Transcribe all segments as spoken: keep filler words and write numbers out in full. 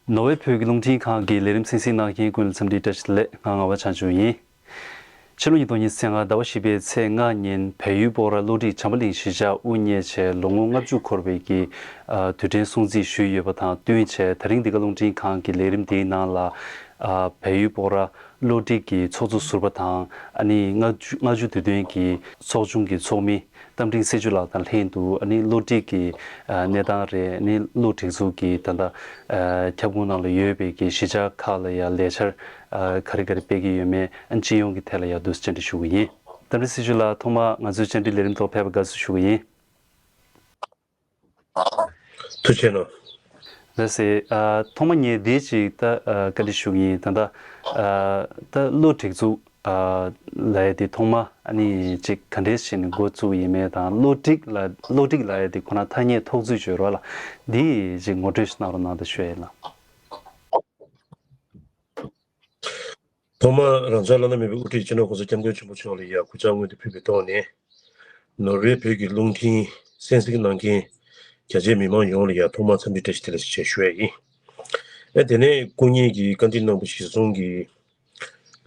ནོར་ཝེ་བོད་ཀྱི་རླུང་འཕྲིན་ཁང་གི་ལས་རིམ་གསན་གཟིགས་གནང་མཁན་ཀུན་ལ་འཚམས་འདྲི་བཀྲ་ཤིས་བདེ་ལེགས། ང་ངག་དབང་བྱང་ཆུབ་ཡིན། ཕྱི་ལོ་ཉིས་སྟོང་ཉི་ཤུ་རྩ་ལྔ་ཟླ་བ་བཞི་པའི་ཚེས་ལྔ་ཉིན་བལ་ཡུལ་སྤོག་ར་གློ་སྒྲིག་བྱམས་པ་གླིང་གཞིས་ཆགས་དབུ་བརྙེས་བྱས་ལོ་ངོ་ལྔ་བཅུ་འཁོར་བའི་གི་ཨ་དུས་དྲན་སྲུང་བརྩི་ཞུས་ཡོད་པ་དང་བསྟུན་བྱས། ད་རིང་འདི་ག་རླུང་འཕྲིན་ཁང་གི་ལས་རིམ་འདིའི་ནང་ལ་ཨ་བལ་ཡུལ་སྤོག་ར་གློ་སྒྲིག་གི་ཚོགས་གཙོ་ཟུར་པ་དང་ཨ་ནི་ལྔ་བཅུ་ལྔ་བཅུ་དུས་སྟོན་གྱི་ཚོགས་ཆུང་གི་ཚོགས་མི་རྟ་མགྲིན་སེ་ཇུ་ལགས་དང་ལྷན་དུ་ཨ་ནི་གློ་སྒྲིག་གི་ཨ་གནས་སྟངས་རེད། ཨ་ནི་གློ་སྒྲིག་འཛུགས་ཀྱི་ད་ལྟ་ཨ་ཁྱབ་ཁོངས་ནང་ལ་ཡོད་པའི་གི་གཞིས་ཆགས་ཁག་ལ་ཡང་ལས་འཆར་ཨ་ག་རེ་ག་རེ་སྤེལ་གྱི་ཡོད་མེད་ཨ་ནི་སྤྱི་ཡོངས་ཀྱི་ཐད་ལ་ཡང་འདུག་སེ་བཅར་འདྲི་ཞུ་གི་ཡིན། རྟ་མགྲིན་སེ་ཇུ་ལགས་ཐོག་མར་ང་ཚོའི་བཅར་འདྲི་ལས་རིམ་ཐོག་ཕེབས་པར་དགའ་བསུ་ཞུ་གི་ཡིན། ཐུགས་རྗེ་གནང་། ལགས་སེ། ཨ་ཐོག་མ་ངས་འདི་ཅིག་ད་ཨ་བཀའ་འདྲི་ཞུ་གི་ཡིན། ད་ལྟ་ཨ་ད་གློ་སྒྲིག་འཛུགས་ཨ་ལབ་ཡ་དེ་ཐོག་མ་ཨ་ནི་ཅིག་ག་འདྲས་བྱས་ནས་འགོ་བཙུགས་ཡིན་མེད་དང་གློ་སྒྲིག་ལ་གློ་སྒྲིག་ལབ་ཡ་དེ་ཁོ་ན་ཐ་སྙད་ཐོགས་ཚུལ་བརྗོད་རོགས་ལ་འདི་ཅིག་ངོ་སྤྲོད་ཞིག་གནང་རོགས་གནང་དང་ཞུ་ཡ་ཡིན་ལགས། ཐོག་མར་རང་ཅག་བླ་ན་མེད་པའི་དབུ་ཁྲིད་སྤྱི་ནོར་༸གོང་ས་༸སྐྱབས་མགོན་ཆེན་པོ་མཆོག་ལ་ཡང་གུས་ཕྱག་སྔོན་དུ་ཕུལ་བའི་ཐོག་ནས། ནོར་ཝེ་བོད་ཀྱི་རླུང་འཕྲིན་གསན་གཟིགས་གནང་མཁན་རྒྱ་ཆེའི་མི་མང་ཡོངས་ལ་ཡང་ཐོག་མར་འཚམས་འདྲི་བཀྲ་ཤིས་བདེ་ལེགས་ཞེས་ཞུ་ཡ་ཡིན། ཨ་དེ་ནས་སྐུ་ཉིད་ཀྱིས་བཀའ་འདྲི་གནང་བ་གཞིར་བཟུང་གིས་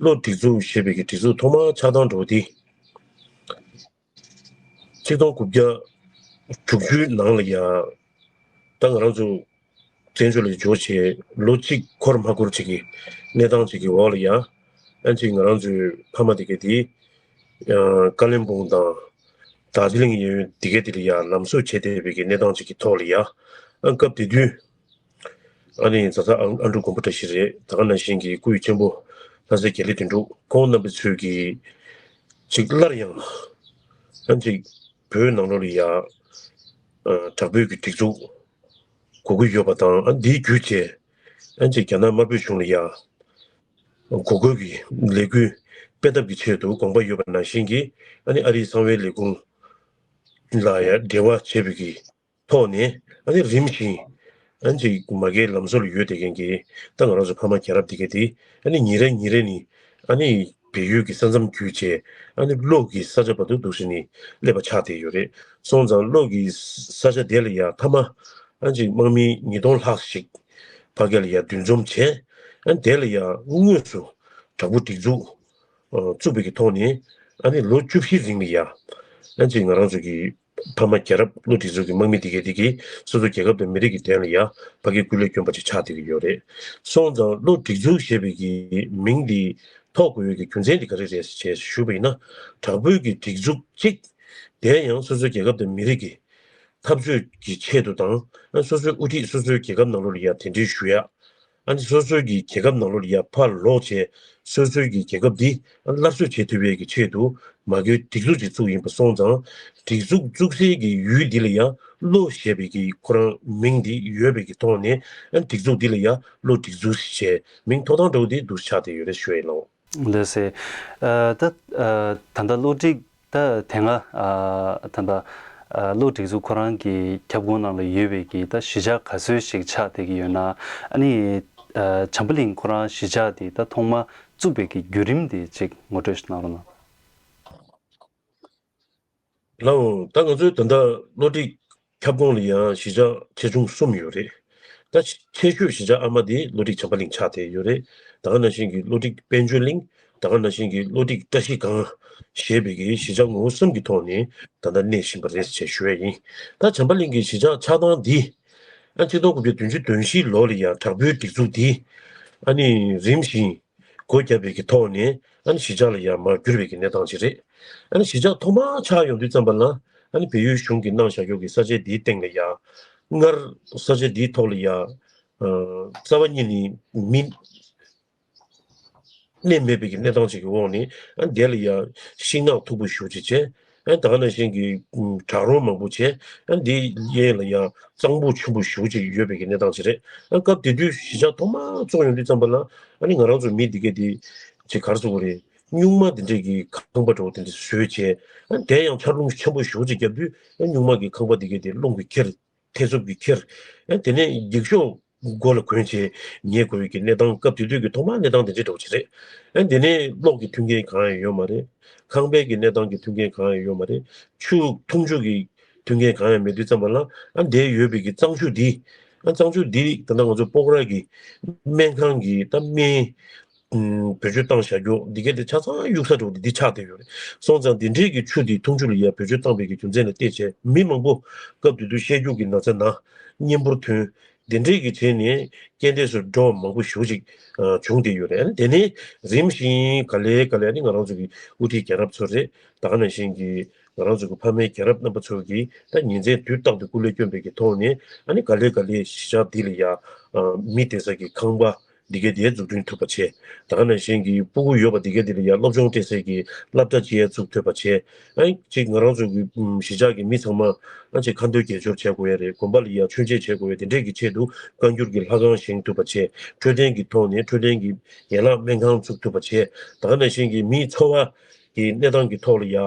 གློ་སྒྲིག་འཛུགས་ཞེས་པའི་གི་སྒྲིག་འཛུགས་ཐོག་མར་ཆགས་སྟངས་འགྲོ་བ་འདི། ཆིག་སྟོང་དགུ་བརྒྱ་དྲུག་ཅུའི་ནང་ལ་ཡང་ད་ང་རང་ཚོ་བཙན་བྱོལ་ལ་འབྱོར་བྱས་ལོ་གཅིག་འཁོར་མ་འཁོར་ཅིག་གི་གནས་སྟངས་ཅིག་གི་འོག་ལ་ཡང་ཨ་ཅིག་ང་རང་ཚོའི་ཕ་མ་དེ་ག་དེ་ཀ་ལིམ་པོང་དང་དར་ཇི་ལིང་གཡས་གཡོན་དེ་ག་དེ་ལ་ཡང་ལམ་བཟོ་བྱས་བསྡད་པའི་གི་གནས་སྟངས་ཅིག་གི་ཐོག་ལ་ཡང་ཨ་སྐབས་དེ་དུས། ཨ་ནི་ཛ་ཛ་ཨ་ཨ་འབྲུག་མགོན་པོ་བཀྲ་ཤིས་རེད། ད་ག་ནང་བཞིན་གྱི་སྐུ་ཡི་གཅེན་པོ་ལྷ་སྲས་དགེ་ལེགས་དོན་གྲུབ་ཁོང་རྣམ་པ་ཚོས་ཀྱིས་ཅིག་སླར་ཡང་ཨ་ཅིག་བོད་ནང་ལོགས་ལ་ཡ་ཨ་དྲག་པོའི་གི་སྒྲིག་འཛུགས་དགོས་ཀྱི་ཡོད་པ་དང་ཨ་འདིའི་བརྒྱུད་བྱས་ཨ་ཅིག་རྒྱ་ནག་དམར་པོའི་གཞུང་ལ་ཡ་འགོག་རྒོལ་གྱི་ལས་འགུལ་སྤེལ་ཐབས་ཀྱི་ཆེད་དུ་དགོངས་པ་ཡོད་པ་ནང་བཞིན་གྱི་ཨ་ནི་ཨ་རིའི་གསང་བའི་ལས་ཁུངས་ལ་ཡ་འབྲེལ་བ་བྱས་པའི་གི་ཐོག་ནས་ཨ་ནི་རིམ་བཞིན་ཨ་ནི་ཅིག་མ་གིའི་ལམ་བཟོ་ལ་ཡོད་བསྡད་མཁན་གྱི་ད་ང་རང་ཚོ་ཕ་མ་རྒྱལ་རབས་འདི་ག་དེ་ཨ་ནི་ཉིན་རེ་ཉིན་རེ་ནི་ཨ་ནི་བལ་ཡུལ་གྱི་ས་མཚམས་བརྒྱུད་བྱས་ཨ་ནི་གློ་གི་ས་ཆ་བར་དུ་འདུག་སེ་ནི་སླེབས་པ་ཆགས་བསྡད་ཡོད་རེད། སོང་ཙང་གློ་གི་ས་ཆ་དེ་ལ་ཡ་མཐའ་མ་ཨ་ནི་ཅིག་དམག་མི་ཉིས་སྟོང་ལྷག་ཞིག་ཕ་གི་ལ་ཡ་འདུ་འཛོམས་བྱས་ཨ་ནི་དེ་ལ་ཡ་དངོས་སུ་དྲག་པོ་སྒྲིག་འཛུགས་བཙུགས་པའི་གི་ཐོག་ནས་ཨ་ནི་ལོ་བཅུ་བཞི་རིང་ལ་ཡ་ཨ་ནི་ཅིག་ང་རང་ཚོ་གི་ཕ་མ་རྒྱལ་རབས་གློ་སྒྲིག་འཛུགས་ཀྱི་དམག་མི་དེ་གས་དེ་གིས་སོ་སོ་རྒྱལ་ཁབ་དང་མི་རིགས་ཀྱི་དོན་ལ་ཡ་ཕ་གིའི་སྐུ་ལས་བསྐྱོན་པ་ཅིག་ཆགས་བསྡད་ཀྱི་ཡོད་རེད། སོང་ཙང་གློ་སྒྲིག་འཛུགས་ཞེས་པའི་གི་མིང་འདི་ཐོགས་དགོས་ཡོད་ཀྱི་རྒྱུ་མཚན་དེ་ག་རེ་རེད་ཅེས་ཞུས་པ་ཡིན་ན། དྲག་པོའི་གི་སྒྲིག་འཛུགས་གཅིག་དེ་ཡང་སོ་སོའི་རྒྱལ་ཁབ་དང་མི་རིགས་ཀྱི་འཐབ་རྩོད་ཀྱི་ཆེད་དུ་དང་སོ་སོའི་དབུ་ཁྲིད་སོ་སོའི་རྒྱལ་ཁབ་ནང་ལོགས་ལ་ཡ་གདན་འདྲེན་ཞུ་ཡ། ཨ་ནི་སོ་སོའི་གི་རྒྱལ་ཁབ་ནང་ལོགས་ལ་ཡ་ཕར་ལོག་བྱས་སོ་སོའི་གི་རྒྱལ་ཁབ་འདི་སླར་གསོ་བྱེད་ཐུབ་པའི་གི་ཆེད་དུ་མ་གིའི་སྒྲིག་འཛུགས་ཅིག་བཙུགས་ཡིན་པ་སོང་ཙང་སྒྲིག་འཛུགས་བཙུགས་སའི་གི་ཡུལ་འདི་ལ་ཡ་གློ་ཞེས་པའི་གི་ཁོ་རང་མིང་འདི་ཡོད་པའི་གི་ཐོག་ནས་ཨ་ནི་སྒྲིག་འཛུགས་འདི་ལ་ཡ་གློ་སྒྲིག་འཛུགས་ཞེས་མིང་ཐོགས་ཐང་འདྲ་བོ་འདི་འདུག་ཆགས་བསྡད་ཡོད་རེད་ཞུ་ཡ་ཡིན་ལགས། ལགས་སེ། ཨ་ད་ཨ་ད་ལྟ་གློ་སྒྲིག་ད་དེ་སྔ་ཨ་ད་ལྟ་ཨ་གློ་སྒྲིག་འཛུགས་ཁོ་རང་གི་ཁྱབ་ཁོངས་ནང་ལ་ཡོད་པའི་གི་ད་གཞིས་ཆགས་ག་ཚོད་ཞིག་ཆགས་བསྡད་ཀྱི་ཡོད་ན། ཨ་ནི་ཨ་བྱམས་པ་གླིང་ཁོ་རང་གཞིས་ཆགས་དེ་ད་ཐོག་མ་བཙུགས་པའི་གི་བརྒྱུད་རིམ་དེ་ཅིག་ངོ་སྤྲོད་ཞིག་གནང་རོགས་གནང་། ལགས་འོང་། ད་ང་ཚོའི་ད་ལྟ་གློ་སྒྲིག་ཁྱབ་ཁོངས་ལ་ཡང་གཞིས་ཆགས་ཆེ་ཆུང་གསུམ་ཡོད་རེད། ད་ཆེ་ཆེ་ཤོས་གཞིས་ཆགས་ཨ་མ་དེ་གློ་སྒྲིག་བྱམས་པ་གླིང་ཆགས་བསྡད་ཡོད་རེད། ད་ག་ནང་བཞིན་གྱི་གློ་སྒྲིག་དཔལ་འབྱོར་གླིང་། ད་ག་ནང་བཞིན་གྱི་གློ་སྒྲིག་བཀྲ་ཤིས་སྒང་ཞེས་པའི་གི་གཞིས་ཆགས་ངོ་བོ་གསུམ་གྱི་ཐོག་ནས་ད་ལྟ་གནས་བཞིན་པ་རེད་ཅེས་ཞུ་ཡས་ཡིན། ད་བྱམས་པ་གླིང་གི་གཞིས་ཆགས་ཆགས་སྟངས་འདི་ཨ་ཆིག་སྟོང་དགུ་བརྒྱ་བདུན་ཅུ་དོན་བཞི་ལོ་ལ་ཡང་དྲག་པོའི་སྒྲིག་འཛུགས་འདི་ཨ་ནི་རིམ་བཞིན་སྒོ་བརྒྱབ་པའི་གི་ཐོག་ནས་ཨ་ནི་གཞིས་ཆགས་ལ་ཡང་མར་གྱུར་བའི་གི་གནས་སྟངས་ཅིག་རེད། ཨ་ནི་གཞིས་ཆགས་ཐོག་མར་ཆགས་ཡོང་དུས་ཙམ་པ་ལ་ཨ་ནི་བལ་ཡུལ་གཞུང་གིས་གནང་བཞག་ཡོད་ཀྱི་ས་ཆ་འདིའི་སྟེང་ལ་ཡང་སྔར་ས་ཆ་འདིའི་ཐོག་ལ་ཡང་ཨ་རྩ་བ་ཉིད་ནས་མི་གནས་མེད་པའི་གི་གནས་སྟངས་ཅིག་གི་འོག་ནས་ཨ་ནི་དེ་ལ་ཡང་ཤིང་ནགས་མཐུག་པོ་ཞེ་པོ་ཅིག་བྱས། ཨ་ནི་ད་ག་ནང་བཞིན་གྱི་ཨུམ་བྲག་རོང་མང་པོ་བྱས། ཨ་ནི་དེའི་གཡས་ལ་ཡང་གཙང་པོ་ཆེན་པོ་ཞེ་པོ་ཅིག་ཡོད་པའི་གི་གནས་སྟངས་ཅིག་རེད། ཨ་ནི་སྐབས་དེ་དུས་གཞིས་ཆགས་ཐོག་མར་བཙུགས་ཡོང་དུས་ཙམ་པ་ལ་ཨ་ནི་ང་རང་ཚོ་མི་འདི་གས་དེ་ཅིག་ག་རེ་ཟེར་དགོས་རེད། སྨྱུག་མ་དེ་འདྲས་ཀྱི་ཁང་པ་འདྲ་བོ་དེ་འདྲས་བཟོས་བྱས། ཨ་ནི་དེ་ཡང་ཆར་རླུང་ཆེན་པོ་ཞེ་པོ་ཅིག་བརྒྱབ་དུས་ཨ་ནི་སྨྱུག་མ་གི་ཁང་པ་འདི་གས་དེ་རླུང་གིས་ཁྱེར། ཐེ་ཚོམ་གྱིས་ཁྱེར། ཨ་དེ་ནས་འགྱིག་ཤོག་མགོ་ལ་གོན་བྱས་ཉལ་དགོས་ཀྱི་གནས་སྟངས། སྐབས་དེ་དུས་ཀྱི་ཐོག་མ་གནས་སྟངས་དེ་འདྲ་འདྲ་བོ་ཅིག་རེད། ཨ་དེ་ནས་གློག་གི་མཐུན་རྐྱེན་གང་ཡང་ཡོད་མ་རེད། ཁང་པའི་གི་གནས་སྟངས་ཀྱི་མཐུན་རྐྱེན་གང་ཡང་ཡོད་མ་རེད། ཆུ་འཐུང་ཆུ་གི་མཐུན་རྐྱེན་གང་ཡང་མེད་དུས་ཙམ་པ་ལ་ཨ་འདིར་ཡོད་པའི་གི་གཙང་ཆུ་འདི་ ཨ་གཙང་ཆུ་འདི་ད་ལྟ་ང་ཚོ་སྤོག་ར་གི་སྨན་ཁང་གི་ད་སྨན་ཨུམ་བེད་སྤྱོད་བཏང་བཞག་རྒྱུ་འདི་ག་དེ་ཆ་ཚང་གཡུག་ས་འགྲོ་འདི་འདི་ཆགས་བསྡད་ཡོད་རེད། སོང་ཙང་འདི་འདྲའི་གི་ཆུ་འདི་འཐུང་ཆུ་ལ་ཡ་བེད་སྤྱོད་བཏང་བའི་གི་རྒྱུ་མཚན་ལ་བལྟས་བྱས་མི་མང་པོ་སྐབས་དེ་དུས་བཤལ་རྒྱུག་གི་ན་ཚ་ན་གཉན་འབུར་ཐོན། དེ་འདྲའི་གི་བྱས་ནས་རྐྱེན་འདས་སུ་འགྲོ་བ་མང་པོ་ཞེ་པོ་ཅིག་ཨ་བྱུང་བསྡད་ཡོད་རེད། ཨ་ནི་དེ་ནས་རིམ་བཞིན་ག་ལེ་ག་ལེ་ཨ་ནི་ང་རང་ཚོ་གི་དབུ་ཁྲིད་རྒྱལ་རབས་ཚོ་རེད། ད་ག་ནང་བཞིན་གྱི་ང་རང་ཚོ་གི་ཕ་མའི་རྒྱལ་རབས་རྣམ་པ་ཚོ་གིས་ད་ཉིན་མཚན་དུས་རྟག་ཏུ་སྐུ་ལས་བསྐྱོན་པའི་གི་ཐོག་ནས་ཨ་ནི་ག་ལེ་ག་ལེ་གཞིས་ཆགས་འདི་ལ་ཡ་ཨ་མི་བསྡད་ས་གི་ཁང་པ་འདི་ག་དེ་འཛུགས་སྐྲུན་ཐུབ་པ་བྱས། ད་ག་ནང་བཞིན་གྱི་སྤུ་གུ་ཡོད་པ་འདི་ག་དེ་ལ་ཡ་སློབ་སྦྱོང་སྤྲད་སའི་གི་སློབ་གྲྭ་ཅིག་ཡ་བཙུགས་ཐུབ་པ་བྱས། ཨ་ནི་གཅིག་ང་རང་ཚོ་གི་ཨམ་གཞིས་ཆགས་ཀྱི་མི་ཚང་མ་ཨ་ཅིག་ཁ་འདོན་དགེ་སྦྱོར་བྱེད་དགོས་ཡ་རེད། དགོན་པ་ལ་ཡ་མཆོད་མཇལ་བྱེད་དགོས་ཡ་དེ་འདྲས་ཀྱི་ཆེད་དུ་བཀའ་འགྱུར་གྱི་ལྷ་ཁང་བཞེངས་ཐུབ་པ་བྱས། འཕྲོད་བསྟེན་གྱི་ཐོག་ནས་འཕྲོད་བསྟེན་གྱི་ཡན་ལག་སྨན་ཁང་བཙུགས་ཐུབ་པ་བྱས། ད་ག་ནང་བཞིན་གྱི་མིའི་འཚོ་བ་གི་གནས་སྟངས་ཀྱི་ཐོག་ལ་ཡ་ཨ་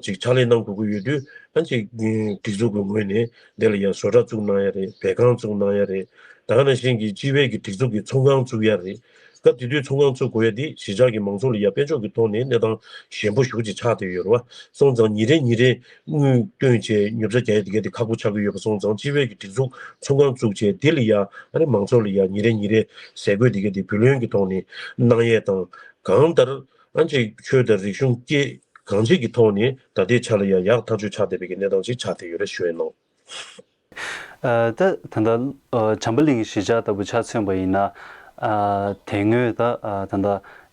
ཅིག་ཕྱག་ལས་གནང་དགོས་ཀྱི་ཡོད་དུས་ཨ་ཅིག་སྒྲིག་འཛུགས་ཀྱི་ངོས་ནས་དེ་ལ་ཡ་བཟོ་གྲྭ་བཙུགས་གནང་ཡ་རེད། བོད་ཁང་བཙུགས་གནང་ཡ་རེད། ད་ག་ནང་བཞིན་གྱི་སྤྱི་པའི་གི་སྒྲིག་འཛུགས་ཀྱི་ཚོང་ཁང་བཙུགས་ཡ་རེད། སྐབས་དེ་དུས་ཚོང་ཁང་བཙུགས་དགོས་ཡ་དེ་གཞིས་ཆགས་ཀྱི་མང་ཚོགས་ལ་ཡ་དཔལ་འབྱོར་གྱི་ཐོག་ནས་གནས་སྟངས་ཞན་པོ་ཞེ་པོ་ཅིག་ཆགས་བསྡད་ཡོད་རེད་བ། སོང་ཙང་ཉིན་རེ་ཉིན་རེ་དངུལ་བཏོན་བྱས་ཉོ་ཆ་རྒྱག་ཡ་དེ་ག་དེ་ཁག་པོ་ཆགས་ཀྱི་ཡོད་པ་སོང་ཙང་སྤྱི་པའི་གི་སྒྲིག་འཛུགས་ཚོང་ཁང་བཙུགས་བྱས་དེ་ལ་ཡ་ཨ་ནི་མང་ཚོགས་ལ་ཡ་ཉིན་རེ་ཉིན་རེ་ཟས་གོས་དེ་ག་དེ་བུ་ལོན་གྱི་ཐོག་ནས་གནང་ཡས་དང་། གང་ལྟར་ཨ་ཅིག་ཆོས་དང་རིག་གཞུང་སྐྱེ་གང་ཅིག་གི་ཐོག་ནས་ད་ལྟའི་ཆ་ལ་ཡ་ཡག་ཐག་ཆོད་ཆགས་བསྡད་པའི་གི་གནས་སྟངས་ཅིག་ཆགས་བསྡད་ཡོད་རེད་ཞུ་ཡས་གནང་། ཨ་ད་ད་ལྟ་ཨ་བྱམས་པ་གླིང་གཞིས་ཆགས་ལྟ་བུ་ཆ་མཚོན་པ་ཡིན་ན། ཨ་དེ་སྔོན་ད་ཨ་ད་ལྟ་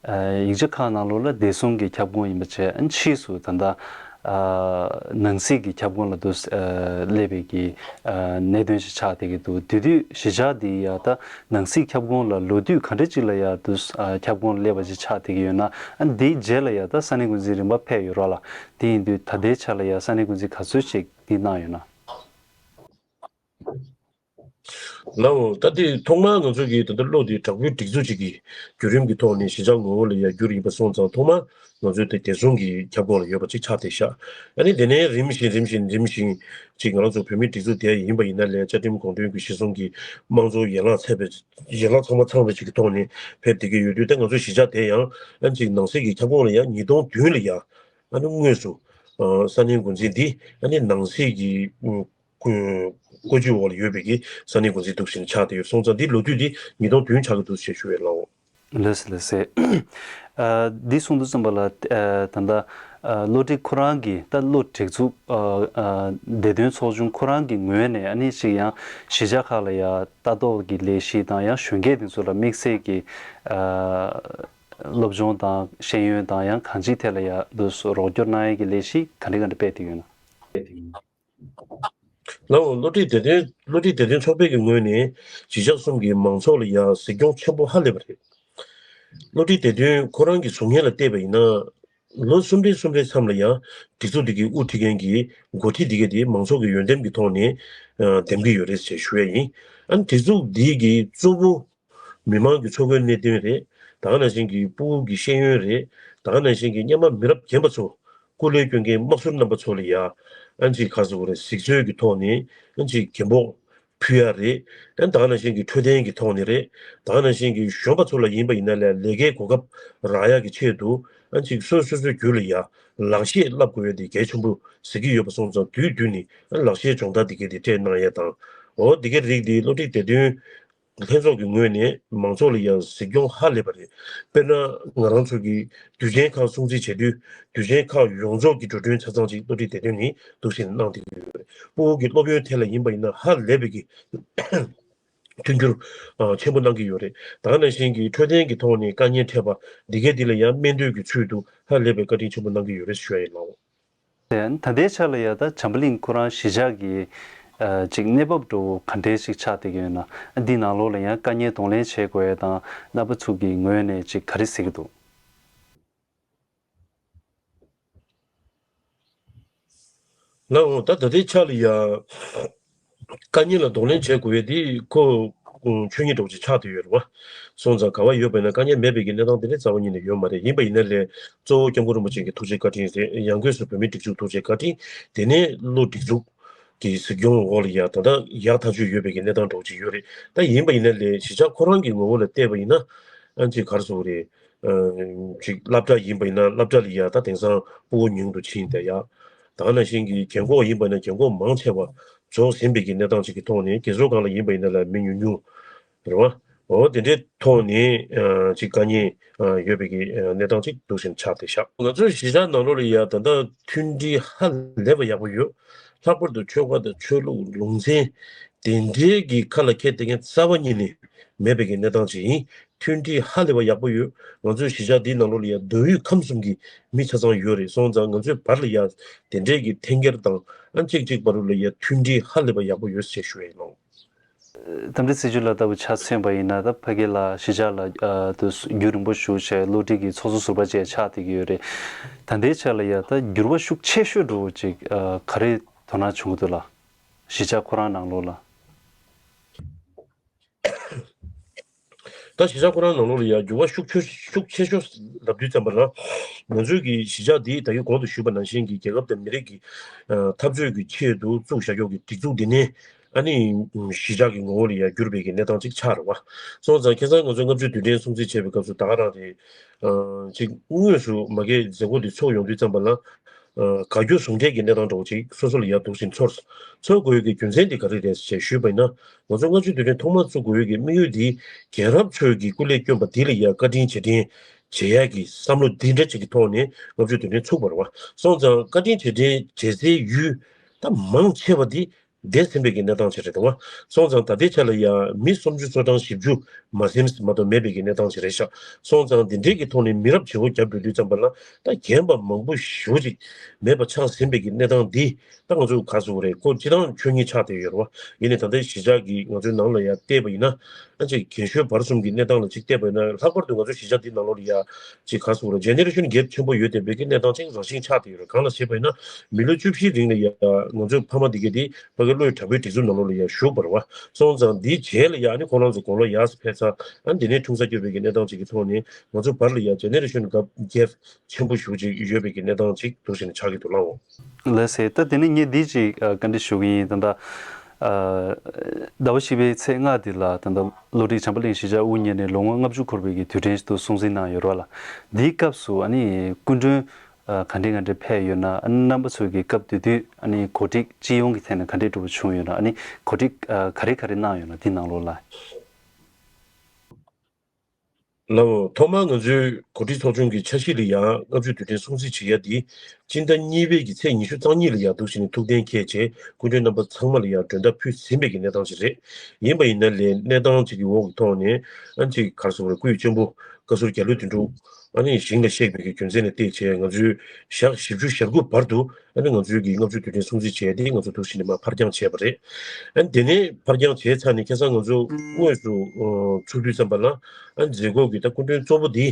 ཨ་ཡིག་ཆ་ཁག་ནང་ལོགས་ལ་བདེ་སྲུང་གི་ཁྱབ་ཁོངས་ཡིན་པ་བྱས། ཨ་ཕྱིས་སུ་ད་ལྟ་ཨ་ནང་སྲིད་ཀྱི་ཁྱབ་ཁོངས་ལ་དུ་ཨ་སླེབས་པའི་གི་ཨ་གནད་དོན་ཞིག་ཆགས་བསྡད་ཀྱི་འདུག་དེ་དུས་གཞིས་ཆགས་འདི་ཡ་ད་ནང་སྲིད་ཁྱབ་ཁོངས་ལ་ལོ་དུས་ག་འདྲ་ཅིག་ལ་ཡ་དུ་ཨ་ཁྱབ་ཁོངས་ལ་སླེབས་པ་ཅིག་ཆགས་བསྡད་ཀྱི་ཡོད་ན། ཨ་འདིའི་རྗེས་ལ་ཡ་ད་ས་གནས་འགོ་འཛིན་རིམ་པ་ཕེབས་ཡོད་རེད་ལ། དེ་ཡིན་དུས་ད་ལྟའི་ཆ་ལ་ཡ་ས་གནས་འགོ་འཛིན་ག་ཚོད་ཅིག་འདི་གནང་ཡོད་ན། ལའོ། ད་དེ་ཐོག་མར་ང་ཚོ་གི་ད་ལྟ་བློ་དེ་དྲག་པོའི་སྒྲིག་འཛུགས་ཅིག་གི་བརྒྱུད་རིམ་གྱི་ཐོག་ནས་གཞིས་ཆགས་ངོ་བོ་ལ་ཡར་བསྒྱུར་ཡིན་པ་སོང་ཙང་ཐོག་མར་ང་ཚོའི་དེ་བདེ་སྲུང་གི་ཁྱབ་ཁོངས་ལ་ཡོད་པ་ཅིག་ཆགས་བསྡད་ཤག་ཨ་ནི་དེ་ནས་རིམ་བཞིན་རིམ་བཞིན་རིམ་བཞིན་ཅིག་ང་རང་ཚོ་བོད་མིའི་སྒྲིག་འཛུགས་དེ་ཡིན་པ་ཡིན་ན་ལས་བཅའ་ཁྲིམས་དགོངས་དོན་གྱི་གཞི་བཟུང་གི་དམངས་གཙོ་ཡན་ལག་ཚད་པའི་ཡན་ལག་ཚང་མ་ཚང་བའི་ཅིག་གི་ཐོག་ནས་ཕེབས་བསྡད་ཀྱི་ཡོད་དུས། ད་ང་ཚོ་གཞིས་ཆགས་དེ་ཡང་ཨ་ནི་ཅིག་ནང་སྲིད་ཀྱི་ཁྱབ་ཁོངས་ལ་ཡང་ཉིས་སྟོང་བདུན་ལ་ཡང་ཨ་ནི་དངོས་སུ་ཨ་ས་གནས་འགོ་འཛིན་འདི་ཨ་ནི་ནང་སྲིད་ཀྱི་ཨ། བཀོད་བཀོད་ཇུས་འོག་ལ་ཡོད་པའི་གི་ས་གནས་འགོ་འཛིན་འདུག་ཟེར་ནས་ཆགས་བསྡད་ཡོད་སོང་ཙང་འདི་ལོ་དུས་འདི་ཉིས་སྟོང་བདུན་ཆགས་ཀྱི་འདུག་ཞེས་ཞུ་བའི་ལའོ། ལགས་སོ་ལགས་སོ། ཨ་འདི་གསུང་དུས་ཙམ་པ་ལ་ཨ་ད་ལྟ་ཨ་བློ་གྲོས་ཁོ་རང་གིས་ད་བློ་སྒྲིག་འཛུགས་ཨ་ཨ་བདེ་དོན་ཚོགས་ཆུང་ཁོ་རང་གི་ངོས་ནས་ཨ་ནི་ཅིག་ཡང་གཞིས་ཆགས་ཁག་ལ་ཡང་ལྟ་རྟོག་གི་ལས་གཞི་དང་ཡང་གཞོན་སྐྱེས་དེ་ཚོ་ལ་དམིགས་བསལ་གྱི་ཨ་སློབ་སྦྱོང་དང་ཤེས་ཡོན་དང་ཡང་གང་ཅིའི་ཐད་ལ་ཡང་འདུག་རོགས་སྐྱོར་གནང་ཡས་ཀྱི་ལས་གཞི་ག་འདྲ་ག་འདྲ་སྤེལ་བསྡད་ཡོད་ན། ལའོ། བློ་གྲོས་བདེ་དོན་བློ་གྲོས་བདེ་དོན་ཚོགས་པའི་གི་ངོས་ནས་གཞིས་ཆགས་གསུམ་གྱི་མང་ཚོགས་ལ་ཡང་གཟིགས་སྐྱོང་ཆེན་པོ་ཧ་ལས་པ་རེད། བློ་གྲོས་བདེ་དོན་ཁོ་རང་གི་གཟུགས་བརྙན་ལ་བལྟས་པ་ཡིན་ན། ལོ་གསུམ་རེ་གསུམ་རེ་མཚམས་ལ་ཡང་སྒྲིག་འཛུགས་འདི་གི་དབུ་ཁྲིད་མཁན་གྱི་འགོ་ཁྲིད་འདི་ག་དེ་མང་ཚོགས་ཀྱི་འོས་འདེམས་ཀྱི་ཐོག་ནས་ཨ་འདེམས་ཀྱི་ཡོད་རེད་ཅེས་ཞུ་ཡ་ཡིན། ཨ་ནི་སྒྲིག་འཛུགས་འདི་གི་གཙོ་བོ་མི་མང་གི་འཚོ་གོས་གནས་དོན་རེད། ད་ག་ནང་བཞིན་གྱི་སྤུ་གུ་གི་ཤེས་ཡོན་རེད། ད་ག་ནང་བཞིན་གྱི་སྔོན་མ་མི་རབས་རྒན་པ་ཚོ་སྐུ་ལས་སྐྱོན་མཁན་དམག་ཟོར་རྣམ་པ་ཚོ་ལ་ཡ་ཨ་ནི་ཅིག་ག་རེ་ཟེར་དགོས་རེད། གཟིགས་ཚོད་ཀྱི་ཐོག་ནས་ཨ་ནི་ཅིག་རྒན་ཕོགས་ཕུལ་ཡ་རེད། ཨ་ནི་ད་ག་ནང་བཞིན་གྱི་འཕྲོད་བསྟེན་གྱི་ཐོག་ནས་རེད། ད་ག་ནང་བཞིན་གྱི་གཞོན་པ་ཚོ་ལ་ཡིན་པ་ཡིན་ན་ལས་ལས་ཀའི་གོ་སྐབས་རག་ཡ་གི་ཆེད་དུ་ཨ་ནི་ཅིག་སོ་སོ་སོའི་རྒྱུད་ལ་ཡ་ལག་ཤེས་བསླབ་དགོས་ཡ་དེ་གལ་ཆེན་པོ་གཟིགས་ཀྱི་ཡོད་པ་སོང་ཙང་དུས་དུས་ནས་ཨ་ནི་ལག་ཤེས་སྦྱོང་བརྡར་དེ་ག་དེ་སྤྲད་གནང་ཡ་དང་། འོ་དེ་གའི་རིགས་དེ་བློ་གྲོས་བདེ་དོན་ལྷན་ཚོགས་ཀྱི་ངོས་ནས་མང་ཚོགས་ལ་ཡང་གཟིགས་སྐྱོང་ཧ་ལས་པ་རེད། དཔེར་ན་ང་རང་ཚོ་གི་དུས་ཆེན་ཁག་སྲུང་བརྩི་བྱེད་དུས་དུས་ཆེན་ཁག་ཡོངས་རྫོགས་ཀྱི་འགྲོ་གྲོན་ཆ་ཚང་ཅིག་བློ་གྲོས་བདེ་དོན་ནས་འདུག་སེ་གནང་བསྡད་ཀྱི་ཡོད་རེད། སྤུ་གུ་གི་སློབ་ཡོན་ཐད་ལ་ཡིན་པ་ཡིན་ན་ཧ་ལས་པའི་གི་མཐུན་འགྱུར་ཨ་ཆེན་པོ་གནང་གི་ཡོད་རེད། ད་ག་ནང་བཞིན་གྱི་འཕྲོད་བསྟེན་གྱི་ཐོག་ནས་དཀའ་ངལ་འཕྲད་པ་འདི་གའི་འདི་ལ་ཡང་སྨན་དུས་ཀྱི་ཚུལ་དུ་ཧ་ལས་པའི་བཀའ་དྲིན་ཆེན་པོ་གནང་གི་ཡོད་རེད་ཞུ་ཡ་ཡིན་ལགས། ད་ལྟའི་ཆ་ལ་ཡ་ད་བྱམས་པ་གླིང་ཁོ་རང་གཞིས་ཆགས་ཀྱི་ཨ་ཅིག་གནས་བབ་འདྲ་བོ་ག་འདྲའི་ཞིག་ཆགས་བསྡད་ཀྱི་ཡོད་ན། འདི་ནང་ལོགས་ལ་ཡང་དཀའ་ངལ་གདོང་ལེན་བྱེད་དགོས་ཡ་དང་རྣམ་པ་ཚོ་གི་ངོས་ནས་ཅིག་ག་རེ་གཟིགས་ཀྱི་འདུག་ལའོ། ད་ད་ལྟའི་ཆ་ལ་ཡ་དཀའ་ངལ་ལ་གདོང་ལེན་བྱེད་དགོས་ཡ་དེ་ཁོ་ཆོས་ཉིད་འདྲ་བོ་ཅིག་ཆགས་བསྡད་ཡོད་རེད་བ། སོང་ཙང་ག་བ་ཡོད་པ་ཡིན་ན་དཀའ་ངལ་མེད་པའི་གི་གནས་སྟངས་དེ་འདྲ་རྩ་བ་ཉིད་ནས་ཡོད་མ་རེད། ཡིན་པ་ཡིན་ན་ལས་གཙོ་བོ་སྐྱབས་མགོན་རིན་པོ་ཆེ་གི་ཐུགས་རྗེ་བཀའ་དྲིན་རེད། ཡང་སྒོས་སུ་བོད་མིའི་སྒྲིག་འཛུགས་ཐུགས་རྗེ་བཀའ་དྲིན། དེ་ནས་བློ་སྒྲིག་འཛུགས་ཀྱི་གཟིགས་སྐྱོང་འོག་ལ་ཡ་ད་ལྟ་ཡག་ཐག་ཆོད་ཡོད་པའི་གི་གནས་སྟངས་འདྲ་བོ་ཅིག་ཡོད་རེད། ད་ཡིན་པ་ཡིན་ན་ལས་གཞིས་ཆགས་ཁོ་རང་གི་ངོ་བོ་ལ་བལྟས་པ་ཡིན་ན་ཨ་ཅིག་ག་རེ་ཟེར་དགོས་རེད། ཅིག་སློབ་གྲྭ་ཡིན་པ་ཡིན་ན་སློབ་གྲྭ་ལ་ཡ་ད་དེང་སང་སྤུ་གུ་ཉུང་དུ་ཕྱིན་བསྡད་ཡ། ད་ག་ནང་བཞིན་གྱི་རྒན་འཁོགས་ཡིན་པ་ཡིན་ན་རྒན་འཁོགས་མང་ཆེ་བ་ རྫོགས་ཟིན་པའི་གི་གནས་སྟངས་ཅིག་གི་ཐོག་ནས་རྒན་གསོ་ཁང་ལ་ཡིན་པ་ཡིན་ན་ལ་མི་ཉུང་ཉུང་རེད་བ། འོ་དེ་འདྲའི་ཐོག་ནས་ཅིག་དཀའ་ངལ་ཡོད་པའི་གི་གནས་སྟངས་ཅིག་འདུག་ཟིན་ཆགས་བསྡད་ཤག་ང་ཚོའི་གཞིས་ཆགས་ནང་ལོགས་ལ་ཡ་ད་ལྟ་མཐུན་སྒྲིལ་ཧ་ལས་པ་ཡག་པོ་ཡོད། ལྷག་པར་དུ་ཆོལ་ཁ་དང་ཆོས་ལུགས་ལུང་ཚན་དེ་འདྲའི་གི་ཁ་ལ་འཁྱེར་བསྡད་མཁན་རྩ་བ་ཉིད་ནས་མེད་པའི་གི་གནས་སྟངས་ཅིག་ཡིན། མཐུན་སྒྲིལ་ཧ་ལས་པ་ཡག་པོ་ཡོད། ང་ཚོའི་གཞིས་ཆགས་འདིའི་ནང་ལོགས་ལ་ཡ་མདོ་དབུས་ཁམས་གསུམ་གྱི་མི་ཆ་ཚང་ཡོད་རེད། སོང་ཙང་ང་ཚོའི་བར་ལ་ཡ་དེ་འདྲའི་གི་འཐེན་འཁྱེར་དང་ཨ་གཅིག་གཅིག་བར་ལ་ཡ་མཐུན་སྒྲིལ་ཧ་ལས་པ་ཡག་པོ་ཡོད་ཅེས་ཞུ་ཡ་ཡིན་ནོ། དམ་འདྲི་སྲིད་ཇུས་ལ་ལྟ་བུ་ཆ་མཚོན་པ་ཡིན་ན། ད་ཕ་གི་ལ་གཞིས་ཆགས་ལ་ཨ་དུ་རྒྱུན་རིང་པོ་བཞུགས་བྱས་སློབ་ཁྲིད་ཀྱི་ཚོགས་གཙོ་ཟུར་པ་བཅས་ཆགས་བསྡད་ཀྱི་ཡོད་རེད། ད་ལྟའི་ཆ་ལ་ཡ་ད་འགྱུར་བ་ཤུགས་ཆེ་ཤོས་འགྲོ་བོ་ཅིག་ཨ་ག་རེ་དོ་སྣང་བྱུང་གི་འདུག་ལ། གཞིས་ཆགས་ཁོ་རང་ནང་ལོགས་ལ། ད་གཞིས་ཆགས་ཁོ་རང་ནང་ལོགས་ལ་ཡ་འགྱུར་བ་ཤུགས་ཆེ་ཤུགས་ཆེ་ཤོས་ལབ་དུས་ཙམ་པ་ལ། ང་ཚོའི་གི་གཞིས་ཆགས་འདི་ད་གིན་གོང་དུ་ཞུས་པ་ནང་བཞིན་གྱི་རྒྱལ་ཁབ་དང་མི་རིགས་ཀྱི་ཨ་འཐབ་རྩོད་ཀྱི་ཆེད་དུ་བཙུགས་བཞག་ཡོད་ཀྱི་སྒྲིག་འཛུགས་འདི་ནས་ཨ་ནི་གཞིས་ཆགས་ཀྱི་ངོ་བོ་ལ་ཡ་གྱུར་པའི་གི་གནས་སྟངས་ཅིག་ཆགས་རེད་བ། སོང་ཙང་ཁ་སང་ང་ཚོ་ལྔ་བཅུ་དུས་དྲན་སྲུང་བརྩི་བྱས་པའི་སྐབས་སུ་ད་ག་རང་རེད། ཨ་ཅིག་དངོས་སུ་མ་གིའི་མཛད་སྒོ་འདི་ཚོགས་ཡོང་དུས་ཙམ་པ་ལ། ཨ་དགའ་སྐྱོ་ཟུང་འབྲེལ་གྱི་གནས་སྟངས་འདྲ་བོ་ཅིག་སོ་སོ་ལ་ཡ་འདུག་ཟིན་ཚོར། ཚོར་དགོས་ཡོད་ཀྱི་རྒྱུ་མཚན་དེ་ག་རེ་རེད་ཅེས་ཞུས་པ་ཡིན་ན། ང་ཚོ་ལྔ་བཅུ་དུས་དྲན་ཐོག་མར་བཙུགས་དགོས་ཡོད་ཀྱི་དམིགས་ཡུལ་འདི་རྒན་རབས་ཚོས་ཀྱི་སྐུ་ལས་བསྐྱོན་པ་འདི་ལ་ཡ་བཀའ་དྲིན་རྗེས་དྲན་བྱེད་ཡ་གི་བསམ་བློ་འདི་འདྲ་ཅིག་གི་ཐོག་ནས་ལྔ་བཅུ་དུས་དྲན་ཚུགས་པ་རེད་བ། སོང་ཙང་བཀའ་དྲིན་རྗེས་དྲན་བྱེད་སའི་ཡུལ་ད་མང་ཆེ་བ་འདི་འདས་ཟིན་པའི་གི་གནས་སྟངས་ཅིག་རེད་འདུག་བ། སོང་ཙང་ད་ལྟའི་ཆ་ལ་ཡ་མི་སུམ་ཅུ་སོ་གྲངས་བཞི་བཅུ་མ་ཟིན་མ་གཏོགས་མེད་པའི་གི་གནས་སྟངས་ཅིག་རེད་ཤག་སོང་ཙང་འདི་འདྲའི་གི་ཐོག་ནས་མི་རབས་བརྗེ་བོ་བརྒྱབ་འགྲོ་དུས་ཙམ་པ་ལ་ད་རྒན་པ་མང་པོ་ཞེ་པོ་ཅིག་མེད་པ་ཆགས་ཟིན་པའི་གི་གནས་སྟངས་འདི་ད་ང་ཚོ་ག་ཟེར་དགོས་རེད། ཁོ་སྤྱིར་བཏང་ཆོས་ཉིད་ཆགས་བསྡད་ཡོད་རེད་བ། ཡིན་ནའི་ད་ལྟའི་གཞིས་ཆགས་ཀྱི་ང་ཚོའི་ནང་ལ་ཡ་བལྟས་པ་ཡིན་ན། ཨ་ཅེ་རྒན་གཞོན་བར་གསུམ་གྱི་གནས་སྟངས་ལ་ཅིག་བལྟས་པ་ཡིན་ན། ལྷག་པར་དུ་ང་ཚོ་གཞིས་ཆགས་འདི་ནང་ལོགས་ལ་ཡ་ཅིག་ག་ཟེར་དགོས་རེད། ཇེ་ནེ་རེ་ཤན་གེབ་ཆེན་པོ་ཡོད་བསྡད་པའི་གི་གནས་སྟངས་ཅིག་རང་བཞིན་ཆགས་བསྡད་ཡོད་རེད། གང་ལ་ཞེས་པ་ཡིན་ན། མི་ལོ་བཅུ་བཞིའི་རིང་ལ་ཡ་ང་ཚོའི་ཕ་མ་འདི་གས་དེ་ཕ་གི་བློ་ཡིད་དྲག་པོའི་སྒྲིག་འཛུགས་ནང་ལོགས་ལ་ཡ་ཞུགས་པ་རེད་བ། སོང་ཙང་འདིའི་རྗེས་ལ་ཡ་ཨ་ནི་ཁོ་རང་ཚོ་དགུང་ལོ་ཡར་སེ་ཕེབས་ཚར། ཨ་ནི་འདི་ནས་འཁྲུངས་ས་སྐྱོད་པའི་གི་གནས་སྟངས་ཅིག་གི་ཐོག་ནས་ང་ཚོ་བར་ལ་ཡ་ཇེ་ནེ་རེ་ཤན་གེབ་ཆེན་པོ་ཞེ་ཅིག་ཡོད་པའི་གི་གནས་སྟངས་ཅིག་འདུག་ཟེར་ནས་ཆགས་ཀྱི་འདུག་ལགས་འོ། ལགས་སེ། ད་དེ་ནས་ངས་འདི་ཅིག་ཨ་བཀའ་འདྲི་ཞུ་གི་ཡིན། ད་ལྟ་ཨ་ཟླ་བ་བཞི་པའི་ཚེས་ལྔ་འདི་ལ་ད་ལྟ་བློ་གྲོས་བྱམས་པ་གླིང་གཞིས་ཆགས་དབུ་བརྙེས་ནས་ལོ་ངོ་ལྔ་བཅུ་འཁོར་བའི་གི་དུས་དྲན་ཞིག་ཏུ་སྲུང་བརྩི་གནང་ཡོད་རེད་བ་ལ། འདིའི་སྐབས་སུ་ཨ་ནི་སྐུ་མགྲོན་ཨ་ག་འདྲ་ག་འདྲ་ཕེབས་ཡོད་ན། ཨ་ནི་རྣམ་པ་ཚོས་ཀྱི་སྐབས་དེ་དུས་ཨ་ནི་གོ་སྒྲིག་སྤྱི་ཡོངས་ཀྱི་ཐད་ནས་ག་འདྲ་འདྲ་བོ་བྱུང་ཡོད་ན། ཨ་ནི་གོ་སྒྲིག་ཨ་ག་རེ་ག་རེ་གནང་ཡོད་ན་འདི་ནང་ལོགས་ལ། ལགས་འོ། ཐོག་མར་ང་ཚོའི་གོ་སྒྲིག་ཚོགས་ཆུང་གི་འཆར་གཞི་ལ་ཡང་ལྔ་བཅུ་དུས་དྲན་སྲུང་བརྩི་བྱེད་ཡ་འདི་སྤྱི་ཟླ་གཉིས་པའི་གི་ཚེས་ཉི་ཤུ་རྩ་གཉིས་ལ་ཡང་འདུག་ཟེར་ནས་ཐུགས་གཏན་འཁེལ་བྱས། སྐུ་མགྲོན་རྣམ་པ་ཚང་མ་ལ་ཡང་མགྲོན་བརྡ་ཕུལ་ཟིན་པའི་གི་གནས་སྟངས་ཤིག་རེད། ཡིན་པ་ཡིན་ན་ལས་གནས་སྟངས་ཅིག་གི་འོག་གི་ཐོག་ནས་ཨ་ཅིག་ག་རེ་ཟེར་དགོས་རེད། སྐུ་ཡི་གཅེན་པོ་བཀའ་ཟུར་རྒྱ་ལོ་དོན་གྲུབ་ཨ་ནི་ཞིང་ལ་གཤེགས་པའི་གི་རྒྱུ་མཚན་ལ་བལྟས་བྱས། ང་ཚོའི་ཞག་བཞི་བཅུ་ཞེ་དགུ་བར་དུ་ཨ་ནི་ང་ཚོའི་གི་ལྔ་བཅུ་དུས་དྲན་སྲུང་བརྩི་བྱས་ཏེ་ང་ཚོ་འདུག་ཟེར་ནས་མར་ཕར་འགྱངས་བྱས་པ་རེད། ཨ་ནི་དེ་ནས་ཕར་འགྱངས་བྱས་ཚར་ནས་ཁ་སང་ང་ཚོ་དངོས་སུ་ཨ་ཚུགས་དུས་ཙམ་པ་ལ། ཨ་ནི་མཛད་སྒོ་གི་ད་སྐུ་མགྲོན་གཙོ་བོ་འདི་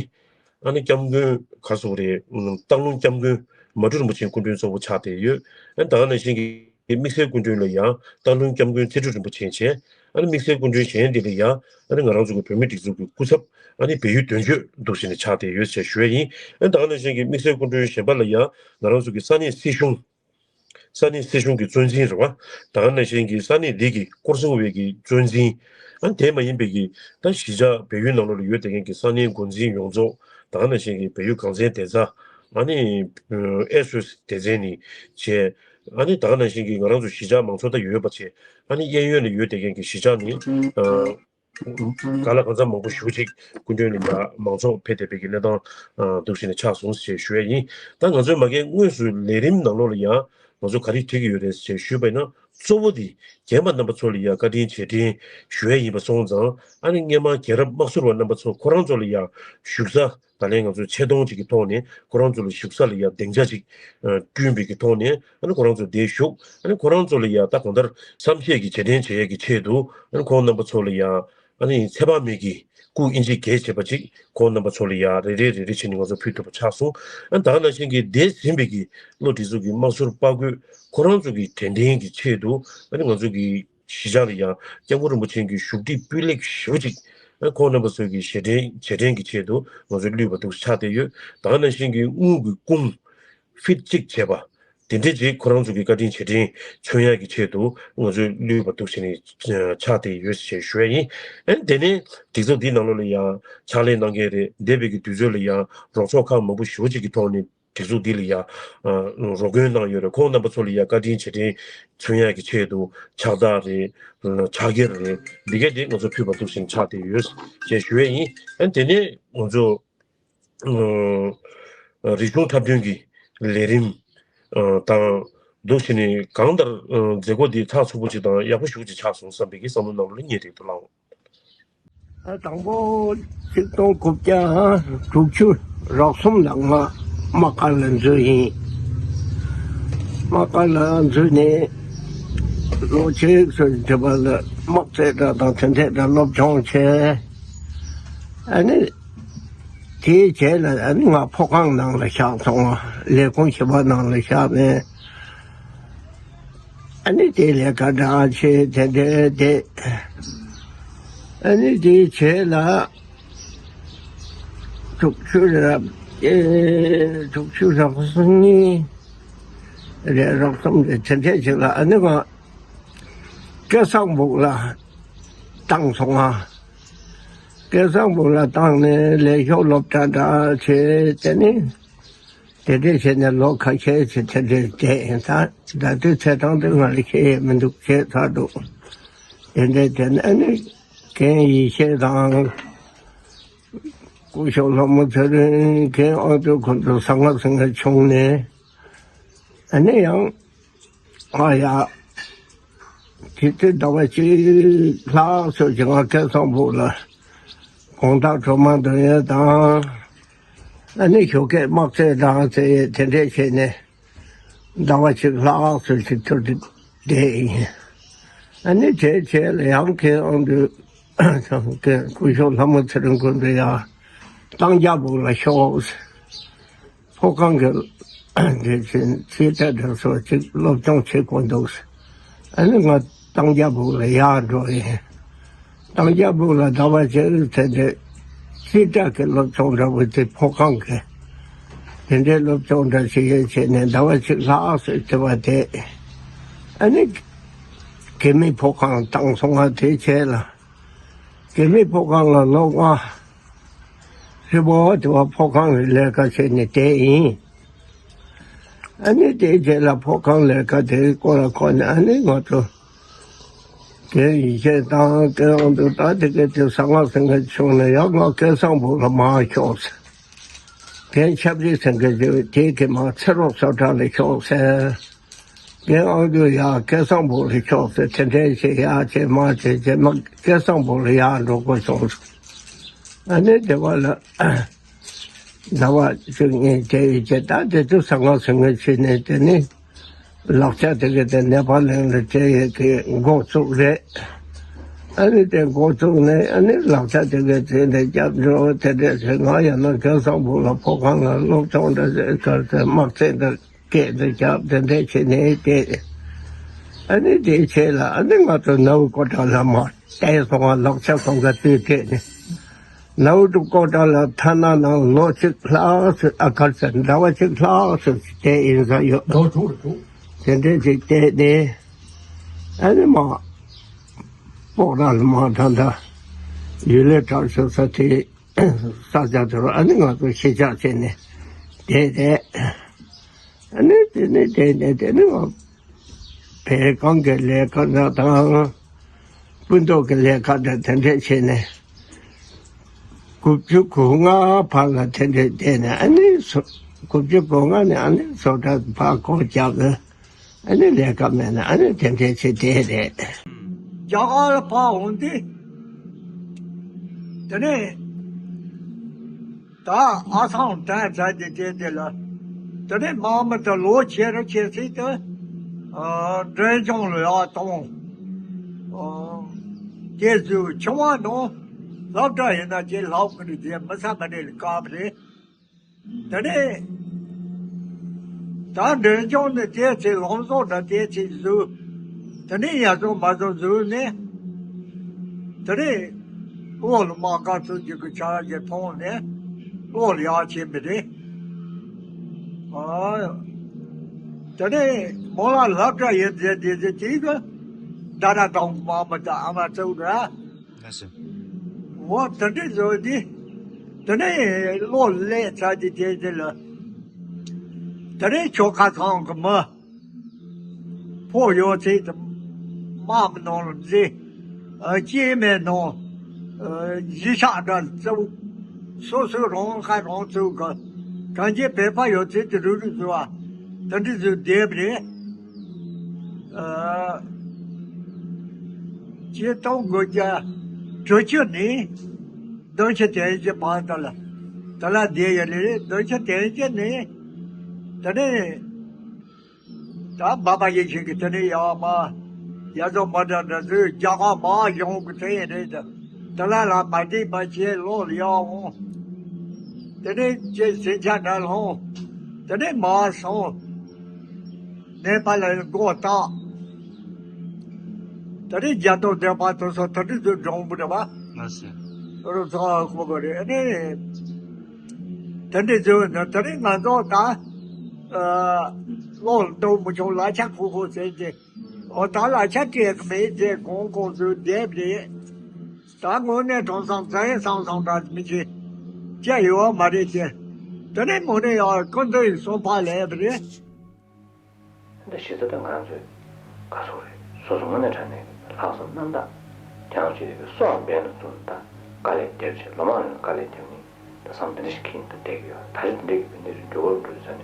ཨ་ནི་སྐྱབས་མགོན་ག་རེ་ཟེར་དགོས་རེད། སྟག་ལུང་སྐྱབས་མགོན་མ་སྤྲུལ་རིན་པོ་ཆེ་སྐུ་མགྲོན་གཙོ་བོ་ཆགས་བསྡད་ཡོད། ཨ་ནི་ད་ག་ནང་བཞིན་གྱི་དམིགས་བསལ་སྐུ་མགྲོན་ལ་ཡང་སྟག་ལུང་སྐྱབས་མགོན་ཚེ་སྤྲུལ་རིན་པོ་ཆེ་བྱས། ཨ་ནི་དམིགས་བསལ་སྐུ་མགྲོན་གཞན་འདི་ལ་ཡང་ཨ་ནི་ང་རང་ཚོ་གི་བོད་མིའི་སྒྲིག་འཛུགས་ཀྱི་སྐུ་ཚབ་ཨ་ནི་བལ་ཡུལ་དོན་གཅོད་འདུག་ཟེར་ནས་ཆགས་བསྡད་ཡོད་ཅེས་ཞུ་ཡ་ཡིན། ཨ་ནི་ད་ག་ནང་བཞིན་གྱི་དམིགས་བསལ་སྐུ་མགྲོན་གཞན་པ་ལ་ཡང་ང་རང་ཚོ་གི་ས་གནས་སྲིད་གཞུང་། ས་གནས་སྲིད་གཞུང་གི་གཙོ་འཛིན་རེད་བ། ད་ག་ནང་བཞིན་གྱི་ས་གནས་འདི་གི་སྐོར་སྲུང་བའི་གི་གཙོ་འཛིན། ཨ་ནི་དེ་མ་ཡིན་པའི་གི་ད་གཞིས་ཆགས་བལ་ཡུལ་ནང་ལོགས་ལ་ཡོད་བསྡད་མཁན་གྱི་ས་གནས་འགོ་འཛིན་ཡོངས་རྫོགས། ད་ག་ནང་བཞིན་གྱི་བལ་ཡུལ་གངས་ཅན་བདེ་རྩ། ཨ་ནི་ཨེ་སི་ཨོ་སི་སྡེ་ཚན་ནས་བྱས། ཨ་ནི་ད་ག་ནང་བཞིན་གྱི་ང་རང་ཚོ་གཞིས་ཆགས་མང་ཚོགས་ད་ཡོད་པ་བྱས། ཨ་ནི་གཡས་གཡོན་ལ་ཡོད་བསྡད་མཁན་གྱི་གཞིས་ཆགས་ནི་ཨ་ག་ལ་གང་འཚམ་མང་པོ་ཞེ་པོ་ཅིག་སྐུ་མགྲོན་ལ་ཡ་མང་ཚོགས་ཕེབས་བསྡད་པའི་གི་གནས་སྟངས་ཨ་འདུག་ཟེར་ནས་ཆགས་སོང་ཞེས་ཞུ་ཡ་ཡིན། ད་ང་ཚོའི་མ་གིའི་དངོས་སུ་ལས་རིམ་ནང་ལོགས་ལ་ཡང་ང་ཚོ་ག་རེ་བྲིས་ཀྱི་ཡོད་རེད་ཅེས་ཞུས་པ་ཡིན་ན། གཙོ་བོ་དེ་རྒན་པ་རྣམ་པ་ཚོ་ལ་ཡ་བཀའ་དྲིན་རྗེས་དྲན་ཞུ་ཡ་ཡིན་པ་སོང་ཙང་། ཨ་ནི་སྔས་མ་རྒན་རབས་དམག་ཟུར་བ་རྣམ་པ་ཚོ་ཁོ་རང་ཚོ་ལ་ཡ་བཞུགས་ས། ད་ལན་ང་ཚོ་ཆེ་མཐོང་ཅིག་གི་ཐོག་ནས་ཁོ་རང་ཚོ་ལ་བཞུགས་ས་ལ་ཡ་སྡིངས་ཆ་ཅིག་ཨ་བསྐྲུན་པའི་གི་ཐོག་ནས། ཨ་ནི་ཁོ་རང་ཚོ་དེར་བཞུགས། ཨ་ནི་ཁོ་རང་ཚོ་ལ་ཡ་ད་གང་ལྟར་བསམ་ཤེས་ཀྱི་རྗེས་དྲན་བྱེད་ཡས་ཀྱི་ཆེད་དུ། ཨ་ནི་ཁོང་རྣམ་པ་ཚོ་ལ་ཡ་ཨ་ནི་ཚེ་དཔག་མེད་ཀྱི་སྐུ་དབྱེ་འབྱེད་བྱས་པ་ཅིག་ཁོང་རྣམ་པ་ཚོ་ལ་ཡ་རེ་རེ་རེ་རེ་བྱས་ནས་ང་ཚོ་ཕུལ་ཐུབ་པ་ཆགས་སོང་། ཨ་ནི་ད་ག་ནང་བཞིན་གྱི་འདས་ཟིན་པའི་གི་བློ་གྲོས་ཚོགས་ཀྱི་དམག་ཟུར་དཔའ་རྒོད་ཁོ་རང་ཚོ་གི་དྲན་རྟེན་གྱི་ཆེད་དུ། ཨ་ནི་ང་ཚོ་གི་གཞིས་ཆགས་ལ་ཡང་སྐྱབས་མགོན་རིན་པོ་ཆེ་གི་བཞུགས་ཁྲི་སྤུས་ལེགས་ཞེ་པོ་ཅིག་ཨ་ཁོང་རྣམ་པ་ཚོའི་གི་རྗེས་དྲན་རྗེས་དྲན་གྱི་ཆེད་དུ་ང་ཚོ་བླུས་པ་འདུག་ཆགས་བསྡད་ཡོད། ད་ག་ནང་བཞིན་གྱི་དངུལ་གྱི་ཁུངས་ཕིཊ་གཅིག་བྱས་པ་དེ་འདྲས་ཅིག་ཁོ་རང་ཚོ་གི་བཀའ་དྲིན་རྗེས་དྲན་མཚོན་ཡག་གི་ཆེད་དུ་ང་ཚོས་བླུས་པ་འདུག་ཟེར་ནས་ཆགས་བསྡད་ཡོད་ཅེས་ཞུ་ཡ་ཡིན། ཨ་ནི་དེ་ནས་སྒྲིག་འཛུགས་འདིའི་ནང་ལོགས་ལ་ཡང་ཕྱག་ལས་གནང་མཁན་རེད། འདས་པའི་གི་དུས་ཚོད་ལ་ཡང་རོགས་ཚོགས་ཁག་མང་པོ་ཞེ་པོ་ཅིག་གི་ཐོག་ནས། སྒྲིག་འཛུགས་འདི་ལ་ཡ་རོགས་མགོན་གནང་ཡོད་རེད། ཁོང་རྣམ་པ་ཚོ་ལ་ཡ་བཀའ་དྲིན་རྗེས་དྲན་མཚོན་ཡག་གི་ཆེད་དུ་ཕྱག་རྟགས་རེད། ཕྱག་འཁྱེར་རེད། འདི་གས་དེ་ང་ཚོ་ཕུལ་བ་འདུག་བཞིན་ཆགས་བསྡད་ཡོད་ཅེས་ཞུ་ཡས་ཡིན། ཨ་ནི་དེ་ནས་ང་ཚོ་རིག་གཞུང་འཁྲབ་སྟོན་གྱི་ལས་རིམ་དང་འདུག་བྱས་ནས་གང་ལྟར་མཛད་སྒོ་འདི་ཚགས་ཚུད་པོ་ཅིག་དང་ཡག་པོ་ཞེ་པོ་ཅིག་ཆགས་སོང་བསམ་པའི་གི་བསམ་བློ་ནང་ལ་སྙེག་བསྡད་འདུག་ལགས། དང་པོ་ཆིག་སྟོང་དགུ་བརྒྱ་དྲུག་ཅུ་རེ་གསུམ་ལ་ང་དམག་སྒར་ལ་འཛུལ་ཡིན། དམག་སྒར་ལ་འཛུལ་ནས་ལོ་གཅིག་ཙམ་དེ་བར་ལ་དམག་རྩེད་འགྲན་དང་དེ་འདྲས་འདྲ་སློབ་སྦྱོང་བྱས། ཨ་ནི་དེའི་རྗེས་ལ་ཨ་ནི་ང་ཕོ་ཁང་ནང་ལ་བཞག་སོང་བ། ལས་ཁུངས་ཞིག་པ་ནང་ལ་བཞག་ནས། ཨ་ནི་དེ་ལས་ཀ་འདྲ་བྱས་དེ་འདྲའི་དེ། ཨ་ནི་དེའི་རྗེས་ལ་དྲུག་ཅུ་རེ་ཨེ་དྲུག་ཅུ་རེ་གསུམ་གཉིས་རེ་རེ་གསུམ་རེ་དེ་འདྲའི་ཅིག་ལ་ཨ་ནི་ང་སྐལ་བཟང་སྦུག་ལ་བཏང་སོང་ང་། སྐལ་བཟང་སྦུག་ལ་བཏང་ནས་ལས་ཞོགས་སློབ་གྲྭ་འདྲ་བྱས་དེ་ནི། དེ་འདྲས་བྱས་ནས་ལོ་ཁ་ཤས་ཤིག་དེ་འདྲས་བསྡད་ཡིན། ད་ད་དུས་ཚེས་གྲངས་དེ་ང་ལ་ཤེས་ཡས་མི་འདུག་བྱས་ཚར་འདུག་དེ་འདྲས་བསྡད་ནས་ཨ་ནི་རྒན་ཡེ་ཤེས་དང་སྐུ་ཞབས་ལྷ་མོ་ཚེ་རིང་རྒན་ཨ་དུ་ཁོང་ཚོ་ཟ་ང་ཟིང་ང་བྱུང་ནས་ཨ་ནི་ཡང་ཨ་ཡ་དེ་དུས་ཟླ་བ་གཅིག་ལྷག་ཙམ་ཅིག་ང་སྐལ་བཟང་སྦུག་ལ་དགོང་དག་གྲོ་མ་འདོན་ཡས་དང་། ཨ་ནི་ཞོགས་ཀས་དམག་རྩེད་འགྲན་རྩེད་དེ་འདྲས་བྱས་ནས་ཟླ་བ་གཅིག་ལྷག་ཙམ་ཞིག་ཐུར་དུ་བསྡད་ཡིན། ཨ་ནི་དེའི་རྗེས་ལ་ཡང་ཁྱེད་ཨང་དུ་སྐུ་ཞབས་ལྷ་མོ་ཚེ་རིང་ཀུན་ཏུ་ཡང་གཏང་རྒྱ་སྦུག་ལ་ཤོག་ཕོ་ཁང་གི་དེ་བཞིན་ཚིག་ཐག་འདྲ་སོགས་ཅིག་སློབ་སྦྱོང་བྱེད་དགོས་འདུག་ཨ་ནི་ང་གཏང་རྒྱ་སྦུག་ལ་ཡར་འགྲོ་ཡིན། གཏང་རྒྱ་སྦུག་ལ་ཟླ་བ་གཅིག་ཚེ་འདས་རྩིས་གྲྭ་གི་སློབ་སྦྱོང་འདྲ་བོ་དེ་ཕོ་ཁང་གི་དེ་འདྲའི་སློབ་སྦྱོང་འདྲ་ཞིག་ཡོད་བྱས་ནས་ཟླ་བ་གཅིག་ལྷག་ཙམ་དེ་བ་དེ་ཨ་ནི་གད་མི་ཕོ་ཁང་བཏང་སོང་ང་། དེ་བྱས་ལ་གད་མི་ཕོ་ཁང་ལ་ལོ་ལྔ་ཧྲིལ་པོ་དེ་བ་ཕོ་ཁང་ལ་ལས་ཀ་བྱས་ནས་བསྡད་ཡིན། ཨ་ནི་དེའི་རྗེས་ལ་ཕོ་ཁང་ལས་ཀ་དེའི་སྐོར་ལ་གོ་ནས་ཨ་ནི་ང་ཚོ་དེ་ཡིན་ཞེས་དང་སྐལ་བཟང་དུ་ད་དེ་གའི་དེ་ཟ་ང་ཟིང་ངེ་བྱུང་ནས་ཡང་ང་སྐལ་བཟང་སྦུག་ལ་མར་ཤོག་ཟེར། རྒན་ཆབ་རིལ་ཟིང་ངེ་བྱུང་དེ་གི་མར་ཚེ་རོགས་སོ་བྲག་ལ་ཤོག་ཟེར། རྒན་ཨང་དུ་ཡང་སྐལ་བཟང་སྦུག་ལ་ཤོག་ཟེར། དེ་འདྲའི་ཞིག་ཡག་བྱས་མ་བྱས་རྗེས་མ་སྐལ་བཟང་སྦུག་ལ་ཡར་འགྲོ་དགོས་བྱུང་། ཨ་ནི་དེ་བ་ལ། ཟླ་བ་བཅུ་གཉིས་དེ་ཡི་རྗེས་ད་དེ་དུས་ཟ་ང་ཟིང་ངེ་བྱས་ནས་དེ་ནི་ལག་ཆ་དེ་གའི་དེ་ནེ་པ་ལི་ལ་སྤྲད་ཡས་ཀྱི་འགོ་བཙུགས་རེད། ཨ་ནི་དེ་འགོ་བཙུགས་ནས་ཨ་ནི་ལག་ཆ་དེ་གའི་དེ་ནས་རྒྱབ་འགྲོ་དེ་འདྲས་བྱས། ང་ཡང་ན་སྐལ་བཟང་སྦུག་ལ་ཕོ་ཁང་ལ་སློབ་སྦྱོང་འདྲ་ཟེར་གར་དེ་དམག་རྩེད་འདྲ་སྐད་འདྲ་རྒྱབ་དེ་འདྲས་བྱས་ནས་བསྡད། ཨ་ནི་དེའི་རྗེས་ལ་ཨ་ནི་ང་ཚོ་ནའུ་ཀོ་ཊ་ལ་མར་བསྡད་སོང་བ། ལག་ཆ་ཁོང་ག་དུས་སྤྲད་ནས། ནའུ་ཀོ་ཊ་ལ་ཐ་ན་ནང་ལོ་གཅིག་ལྷག་ཙམ་ཨ་གར་ཙམ་ཟླ་བ་གཅིག་ལྷག་ཙམ་བསྡད་ཡིན་ས་ཡོད། ལོ་དྲུག་རེ་དྲུག་དེ་འདྲས་ཅིག་བསྡད་ནས་ཨ་ནི་མ་སྤོག་ར་ལ་མ་ད་ལྟ་ཡུལ་ལས་གྲབས་ཤོར་ས་དེ་ས་ཆ་དེ་རུ་ཨ་ནི་ང་ཚོ་གཞིས་ཆགས་བྱས་ནས་བསྡད་བསྡད། ཨ་ནི་དེ་ནས་དེ་ནས་དེ་ནས་ང་བལ་གང་གི་ལས་ཀ་འདྲ་དང་སྤུན་ཐོག་གི་ལས་ཀ་འདྲ་དེ་འདྲས་བྱས་ནས་དགུ་བཅུ་གོ་ལྔ་བར་ལ་དེ་འདྲས་བསྡད་ནས། ཨ་ནི་སོ་དགུ་བཅུ་གོ་ལྔ་ནས་ཨ་ནི་བཟོ་གྲྭ་ཕར་སྒོ་བརྒྱབ་ནས་ཨ་ནི་ལས་ཀ་མེད་ན་ཨ་ནི་དེ་འདྲས་བྱས་བསྡད་རེད། རྒྱ་གར་ལ་ཕར་འོང་དུས་དེ་ནས། ད་ཨ་སང་དྲན་ཚར་དེ་དེ་དེ་ལ། དེ་ནས་མ་མི་དེ་ལོ་ཆེ་རུ་ཆེ་སྲིད་དུ། ཨ་འབྲས་ལྗོངས་ལ་ཡར་གཏོང་། ཨ་དེ་ཚོའི་ཆུང་བ་ནང་སློབ་གྲྭ་ཡིན་ན་ཁྱེད་ལྷག་གི་རེད། དེ་མི་ས་མི་རེད་ལ་སྐབས་རེད། དེ་ནས་ད་འབྲས་ལྗོངས་ནས་དེ་ཚེ་ལམ་བཟོ་འདྲ་དེ་ཚེ་བཟོས། དེ་ནས་ཡར་བཟོ་མར་བཟོ་བཟོས་ནས། དེ་ནས་འོག་ལ་དམག་སྒར་ཚོ་གཅིག་གི་ཆ་རྒྱ་མཐོང་ནས་འོག་ལ་ཡར་ཕྱིན་པ་རེད། ཨ་དེ་ནས་མོ་ལ་སློབ་གྲྭ་ཡིན་ཟེར་དེ་ཟེར་དེ་ག་ད་ར་དང་མ་མ་ད་ཨ་མ་ཚོ་ར། ལགས་སོ། འོ་དེ་འདྲ་བཟོས་ཏེ། དེ་ནས་བློ་ལས་ཚར་ཏེ་དེ་དེ་ལ། དེ་རིང་ཆོལ་ཁ་ཚང་གི་མི་ཕོ་ཡོད་ཚད་དམག་མི་ནང་ལ་འཛུལ། ཨ། སྐྱེས་མའི་ནང་གཞིས་ཆགས་འདྲ་བཙུགས། སོ་སོའི་རང་ཁ་རང་གཙོ་གི་གང་ཅི་བོད་པ་ཡོད་ཚད་དེ་རུག་རུག་བཟོ་བ་དེ་འདྲ་བཟོས་བསྡད་པ་རེད། ཨ། སྤྱིར་བཏང་དགོས་རྒྱུ་དྲུག་ཅུ་ནས་བདུན་ཅུ་དོན་བཞི་བར་དུ་ལ་དེ་ལ་བསྡད་ཡོད་ལེ་རེད། བདུན་ཅུ་དོན་བཞི་ནས་དེ་ནས་ད་འབའ་པ་ཡེ་ཤེས་ཀྱིས་དེ་ནས་ཡར་མར་ཡར་ཚོ་མ་འདྲ་འདྲ་ཚོས་རྒྱ་གར་མར་གཞུང་གི་ཚན་རེད། དེ་ལ་ལ་མ་བསྡད་པ་བྱས་ལོག་ལ་ཡར་འོང་། དེ་ནས་ཅེས་ཟིན་ཆ་འདྲ་ལྷོང་། དེ་ནས་མར་སོང་། ནེ་པ་ལ་སྒོ་བཏགས། དེ་ནས་རྒྱ་ཐོ་བདེ་བ་དུ་སོ་དེ་འདྲ་ཚོས་སྒྲུང་པོ་འདྲ་བ། ལགས་སོ། རུ་ཚོགས་ཁོ་བོ་རེད། ཨ་ནི་དེ་འདྲ་ཚོས་ནི་དེ་ནས་ང་ཚོ་ད་ཨ་བློ་འདུག་མི་ཆོག་ལག་ཆ་ཁུར་ཁུར་ཟེར་ཏེ། འོ་ད་ལག་ཆ་སྤྲད་གི་མེད་ཅེས་གོང་གོང་ཚོས་བསྡད་པ་རེད། ད་དངོས་གནས་དྲང་སང་བཙན་སང་སང་འདྲ་མི་བྱེད། ཅི་ཡོད་མ་རེད་ཅེས། དེ་ནས་མོ་ནས་ཡང་སྐུ་མདུན་ཡི་གསུང་ཕར་ལས་པ་རེད། འདི་གཞི་རྩ་ད་ང་ཚོས་ག་སོག་རེད། སོ་སོ་དངོས་གནས་དྲང་གནས་ལྷག་བསམ་རྣམ་དག་ཀྱང་བྱེད་དེ་སོགས་འབད་ན་ཚུར་ད་དཀའ་ལས་བརྒྱབ་བྱས་ལོ་མང་རིང་དཀའ་ལས་བརྒྱབ་ནས་ད་བསམ་འདི་འདྲ་ཞིག་གིས་ད་བསྡད་ཀྱི་ཡོད། ད་རེས་འདི་འདྲ་གི་གནས་ཚུལ་འགྱུར་བ་འགྲོ་ས་ནས་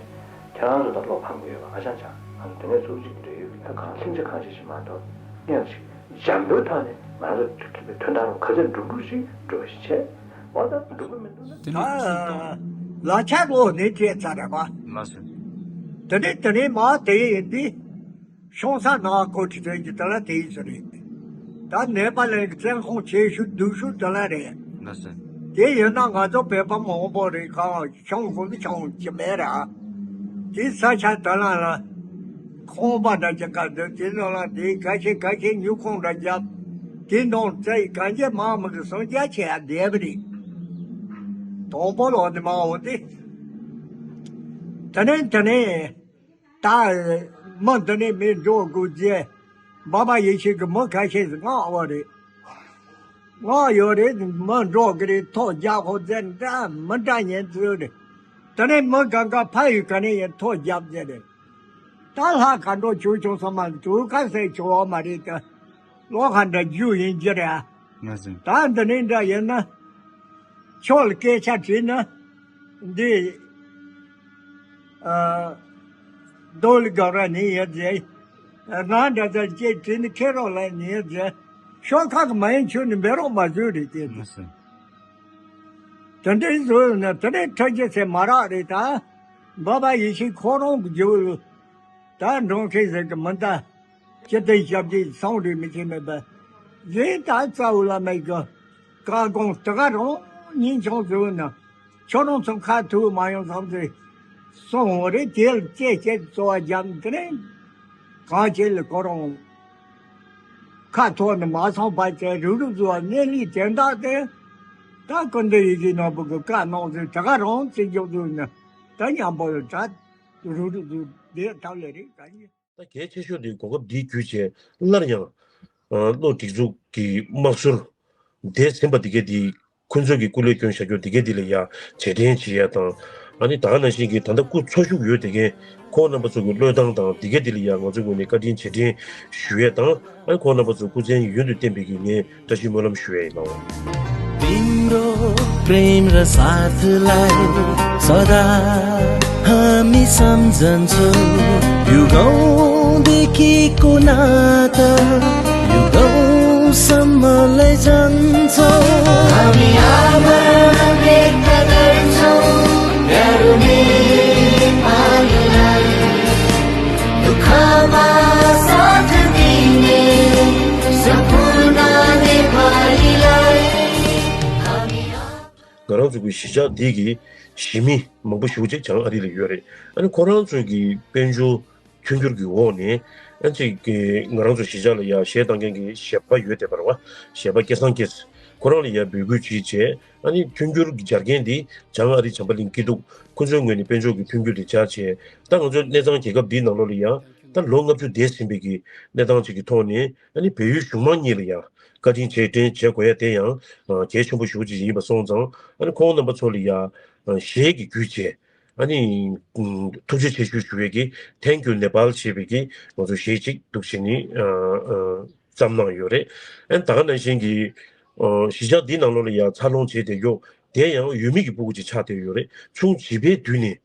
ཁྱེད་རང་ཚོ་ད་བློ་ཕམ་གྱི་ཡོད་པ་ཨ་ཅང་ཅང་། ང་ཚོ་དེ་ནས་ཚུར་ཅིག་འབྲེལ་ཡོད་ཀྱི་ད་གང་ལྷིང་འཇགས་གང་ཞིག་ཞིག་མ་གཏོགས་སྙན་ཞིག་འཇམ་པོའི་ཐོག་ནས་ང་ཚོ་དོན་དག་རུ་ག་ཚོད་འགྲུབ་འགྲུབ་ཞིག་འགྲུབ་པ་ཞིག་བྱས། འོ་ད་འགྲུབ་ཀྱི་མི་འདུག་ན། དེ་ནས་ཨ། ལག་ཆ་ལོག་ནས་བྱས་ཚར་རེད་པ། ལགས་སོ། དེ་ནས་དེ་ནས་མ་དེ་ཡིན་དུས། ཤོང་ས་ནང་ཀོ་ཁྲི་དོན་གྱི་དེ་ལ་དེ་ཡིན་ས་རེད། ད་ནེ་པ་ལན་གྱི་བཙན་ཁང་ཆེ་ཤོས་སྡུག་ཤོས་དེ་ལ་རེད། ལགས་སོ། དེ་ཡིན་ན་ང་ཚོ་བོད་པ་མང་པོ་རེད། གང་ཤོང་དགོས་ནི་ཤོང་གི་མེད་ར། དེ་ས་ཆ་དེ་ལ་ལ་ཁང་པ་འདྲ་ཅིག་ག་འདུག་དེ་ནང་ལ་དེ་ག་ཤེད་ག་ཤེད་ཉོས་ཁང་འདྲ་བརྒྱབ། དེ་ནང་བཙལ་གང་ཅི་མང་མི་གི་སུམ་བརྒྱ་ཆེ་ཡ་བསྡད་པ་རེད། དང་པོ་ལོག་ནི་མ་འོང་དེ། དེ་ནས་དེ་ནས། ད་མི་འདི་ནས་མི་འགྲོ་དགོས་རྗེས། འབའ་པ་ཡེ་ཤེས་ཀྱི་མི་ཁ་ཤས་ཤིག་མངགས་པ་རེད། མངགས་ཡོད་རེད། མི་འགྲོ་གི་རེད། ཐོ་རྒྱག་ཁོ་ཚོས་འདྲ་མི་འདྲ་ཉན་ཚུལ་རེད། དེ་ནས་མི་གང་ག་ཕ་ཡུལ་ག་ནས་ཡིན་ཐོ་རྒྱབ་རྒྱུ་རེད། ད་ལྷ་ག་འགྲོ་བྱུང་བྱུང་ས་མ་དུ་ཁ་ཟས་བྱུང་བ་མ་རེད་དེ། ལོ་ག་འདྲ་རྒྱུ་ཡིན་རྒྱུ་རེད། ང་ཟིན། ད་འདི་ནས་འདྲ་ཡིན་ན། ཁྱོད་ལ་སྐད་ཆ་དྲིས་ན། འདི། ཨ། རྡོ་ལི་ག་ར་ནི་ཡོད་ཟེར། ང་འདྲ་ཟེར་ཅེས་དྲིས་ནི་ཁེ་རོགས་ལ་ནི་ཡོད་ཟེར། ཤོག་ཁག་གི་མ་ཡིན་ཆུ་ནི་འབད་རོགས་མ་བཟོས་རེད་ཅེས། ང་ཟིན། དེ་འདྲའི་བཟོས་ན་དེ་འདྲའི་ཁྲག་རྒྱུ་ཚེ་མ་རག་རེད་ད། འབའ་པ་ཡེ་ཤེས་ཁོ་རང་གི་རྒྱུ། ད་འབྲོང་ཁྱེད་ཟེར་གི་མི་འདའ། ཅི་སྟེ་ཞབས་ཀྱིས་སོང་རེད་མི་ཤེས་མེད་པ། གཞན་ད་རྩ་བ་ལ་མེད་གི། བཀའ་དགོངས་དེ་ག་རང་ཉིན་ཆུང་བཟོས་ན། ཁྱོད་རང་ཚོ་ཁ་ཐུག་མ་ཡོང་བསམ་ཚེ། སོང་བ་རེད། དེ་ལ་ཅེས་ཅེས་གཙོ་བ་རྒྱབ་དེ་ནས། གང་བྱེད་ལ་ཁོ་རང་ཁ་ཐོག་ནས་མ་སོང་བ་བྱས་རུག་རུག་བཟོ་བ་གནས་ལུགས་དོན་དག་དེ། ད་སྐུ་མདུན་ཡེ་ཤེས་ནོར་བུ་གི་བཀའ་གནང་ཚེ་དེ་ག་རང་བརྩི་འཇོག་བཟོས་ན། ད་མཉམ་པོ་ལ་གྲ་རུག་རུག་བཟོས་བསྡད་ཐབས་ལས་རེད་ག་ཡིན། ད་གལ་ཆེ་ཤོས་དེ་གོ་སྐབས་འདི་བརྒྱུད་བྱས་སླར་ཡང་། ཨ། བློ་སྒྲིག་འཛུགས་ཀྱི་དམག་ཟོར་འདས་ཟིན་པ་འདི་གས་འདི་ཁོ་ཚོས་ཀྱི་སྐུ་ལས་བསྐྱོན་བཞག་རྒྱུ་འདི་གས་འདི་ལ་ཡ་རྗེས་དྲན་བྱེད་ཡ་དང་། ཨ་ནི་ད་ག་ནང་བཞིན་གྱི་ད་ལྟ་སྐུ་འཚོ་བཞུགས་ཡོད་དེ་གས་ཁོང་རྣམ་པ་ཚོ་གི་བློས་བཏང་དང་འདི་གས་འདི་ལ་ཡ་ང་ཚོའི་ངོས་ནས་བཀའ་དྲིན་རྗེས་དྲན་ཞུ་ཡ་དང་། ཨ་ནི་ཁོང་རྣམ་པ་ཚོ་སྐུ་མཚན་ཡུན་དུ་བརྟན་པའི་གི་ངས་བཀྲ་ཤིས་སྨོན་ལམ་ཞུ་ཡ་ཡིན་ལགས། तिम्रो प्रेम र साथलाई सदा हामी सम्झन्छौँ। युगौँदेखिको नाता युगौँसम्म लैजान्छौँ। हामी आभार व्यक्त गर्छौँ प्यारो नेपालीलाई। दुःखमा साथ दिने सम्पूर्ण नेपालीलाई। ང་རང་ཚོ་གི་གཞིས་ཆགས་འདི་གི་གཞིས་མི་མང་པོ་ཞེ་པོ་ཅིག་བྱང་ཨ་རི་ལ་ཡོད་རེད། ཨ་ནི་ཁོ་རང་ཚོ་གི་དཔལ་འབྱོར་མཐུན་འགྱུར་གྱི་འོག་ནས་ཨ་ཅིག་གི་ང་རང་ཚོ་གཞིས་ཆགས་ལ་ཡ་གཞས་བཏང་མཁན་གྱི་གཞས་པ་ཡོད་བསྡད་པ་རེད་བ། གཞས་པ་སྐལ་བཟང་སྐྱིད། ཁོ་རང་ལ་ཡ་འབོད་སྐུལ་ཅིག་བྱས། ཨ་ནི་མཐུན་འགྱུར་གྱི་སྦྱར་མཁན་འདི་བྱང་ཨ་རི་བྱམས་པ་གླིང་སྐྱིད་སྡུག་ཁོ་ཚོའི་ངོས་ནས་དཔལ་འབྱོར་གྱི་མཐུན་འགྱུར་དེ་སྦྱར་བྱས། ད་ང་ཚོ་གནས་ཚང་རྒྱལ་ཁབ་འདིའི་ནང་ལོགས་ལ་ཡ་ད་ལོ་ལྔ་བཅུ་འདས་ཟིན་པའི་གི་གནས་སྟངས་ཅིག་གི་ཐོག་ནས་ཨ་ནི་བལ་ཡུལ་གཞུང་མང་གཉིས་ལ་ཡ་བཀའ་དྲིན་རྗེས་དྲན་བྱེད་དགོས་ཡ་དེ་ཡང་གལ་ཆེན་པོ་ཞེ་པོ་ཅིག་ཡིན་པ་སོང་ཙང་། ཨ་ནི་ཁོང་རྣམ་པ་ཚོ་ལ་ཡ་གཞས་ཀྱི་བརྒྱུད་བྱས། ཨ་ནི་ཐུགས་རྗེ་ཆེ་ཞུ་ཞུ་བའི་གི་Thank you Nepal ཞེས་པའི་གི་ང་ཚོ་གཞས་གཅིག་འདུག་བྱས་ནས་བརྩམས་གནང་ཡོད་རེད། ཨ་ནི་ད་ག་ནང་བཞིན་གྱི་གཞིས་ཆགས་འདི་ནང་ལོགས་ལ་ཡང་འཚར་ལོངས་བྱས་བསྡད་ཡོད། དེ་ཡང་ཡུལ་མི་གི་སྤུ་གུ་ཅིག་ཆགས་བསྡད་ཡོད་རེད། ཆུང་བྱིས་པའི་དུས་ནས་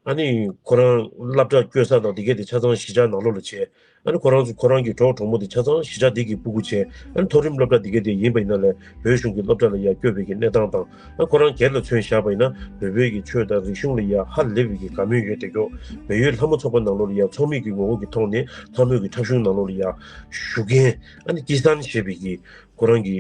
ཨ་ནི་ཁོ་རང་སློབ་གྲྭ་བསྐྱོད་ས་དང་དེ་གས་དེ་ཆ་ཚང་གཞིས་ཆགས་ནང་ལོགས་ལ་བྱས། ཨ་ནི་ཁོ་རང་ཚོ་ཁོ་རང་གི་གྲོགས་གྲོགས་མོ་དེ་ཆ་ཚང་གཞིས་ཆགས་འདི་གི་སྤུ་གུ་བྱས། ཨ་ནི་མཐོ་རིམ་སློབ་གྲྭ་འདི་གས་དེ་ཡིན་པ་ཡིན་ན་ལས་བོད་གཞུང་གི་སློབ་གྲྭ་ལ་ཡར་བསྐྱོད་པའི་གི་གནས་སྟངས་དང་། ཨ་ཁོ་རང་སྒེར་ལ་མཚོན་བཞག་པ་ཡིན་ན་བོད་པའི་གི་ཆོས་དང་རིག་གཞུང་ལ་ཡར་ཧ་ལས་པའི་གི་དགའ་མོས་ཡོད་དེ་ཀྱོ། བལ་ཡུལ་ལྷ་མོ་ཚོགས་པ་ནང་ལོགས་ལ་ཡར་ཚོགས་མི་གི་ངོ་བོ་གི་ཐོག་ནས་ལྷ་མོའི་གི་འཁྲབ་གཞུང་ནང་ལོགས་ལ་ཡར་ཞུགས་མཁན་ཨ་ནི་ཀི་སན་ཞེས་པའི་གི་ཁོ་རང་གི་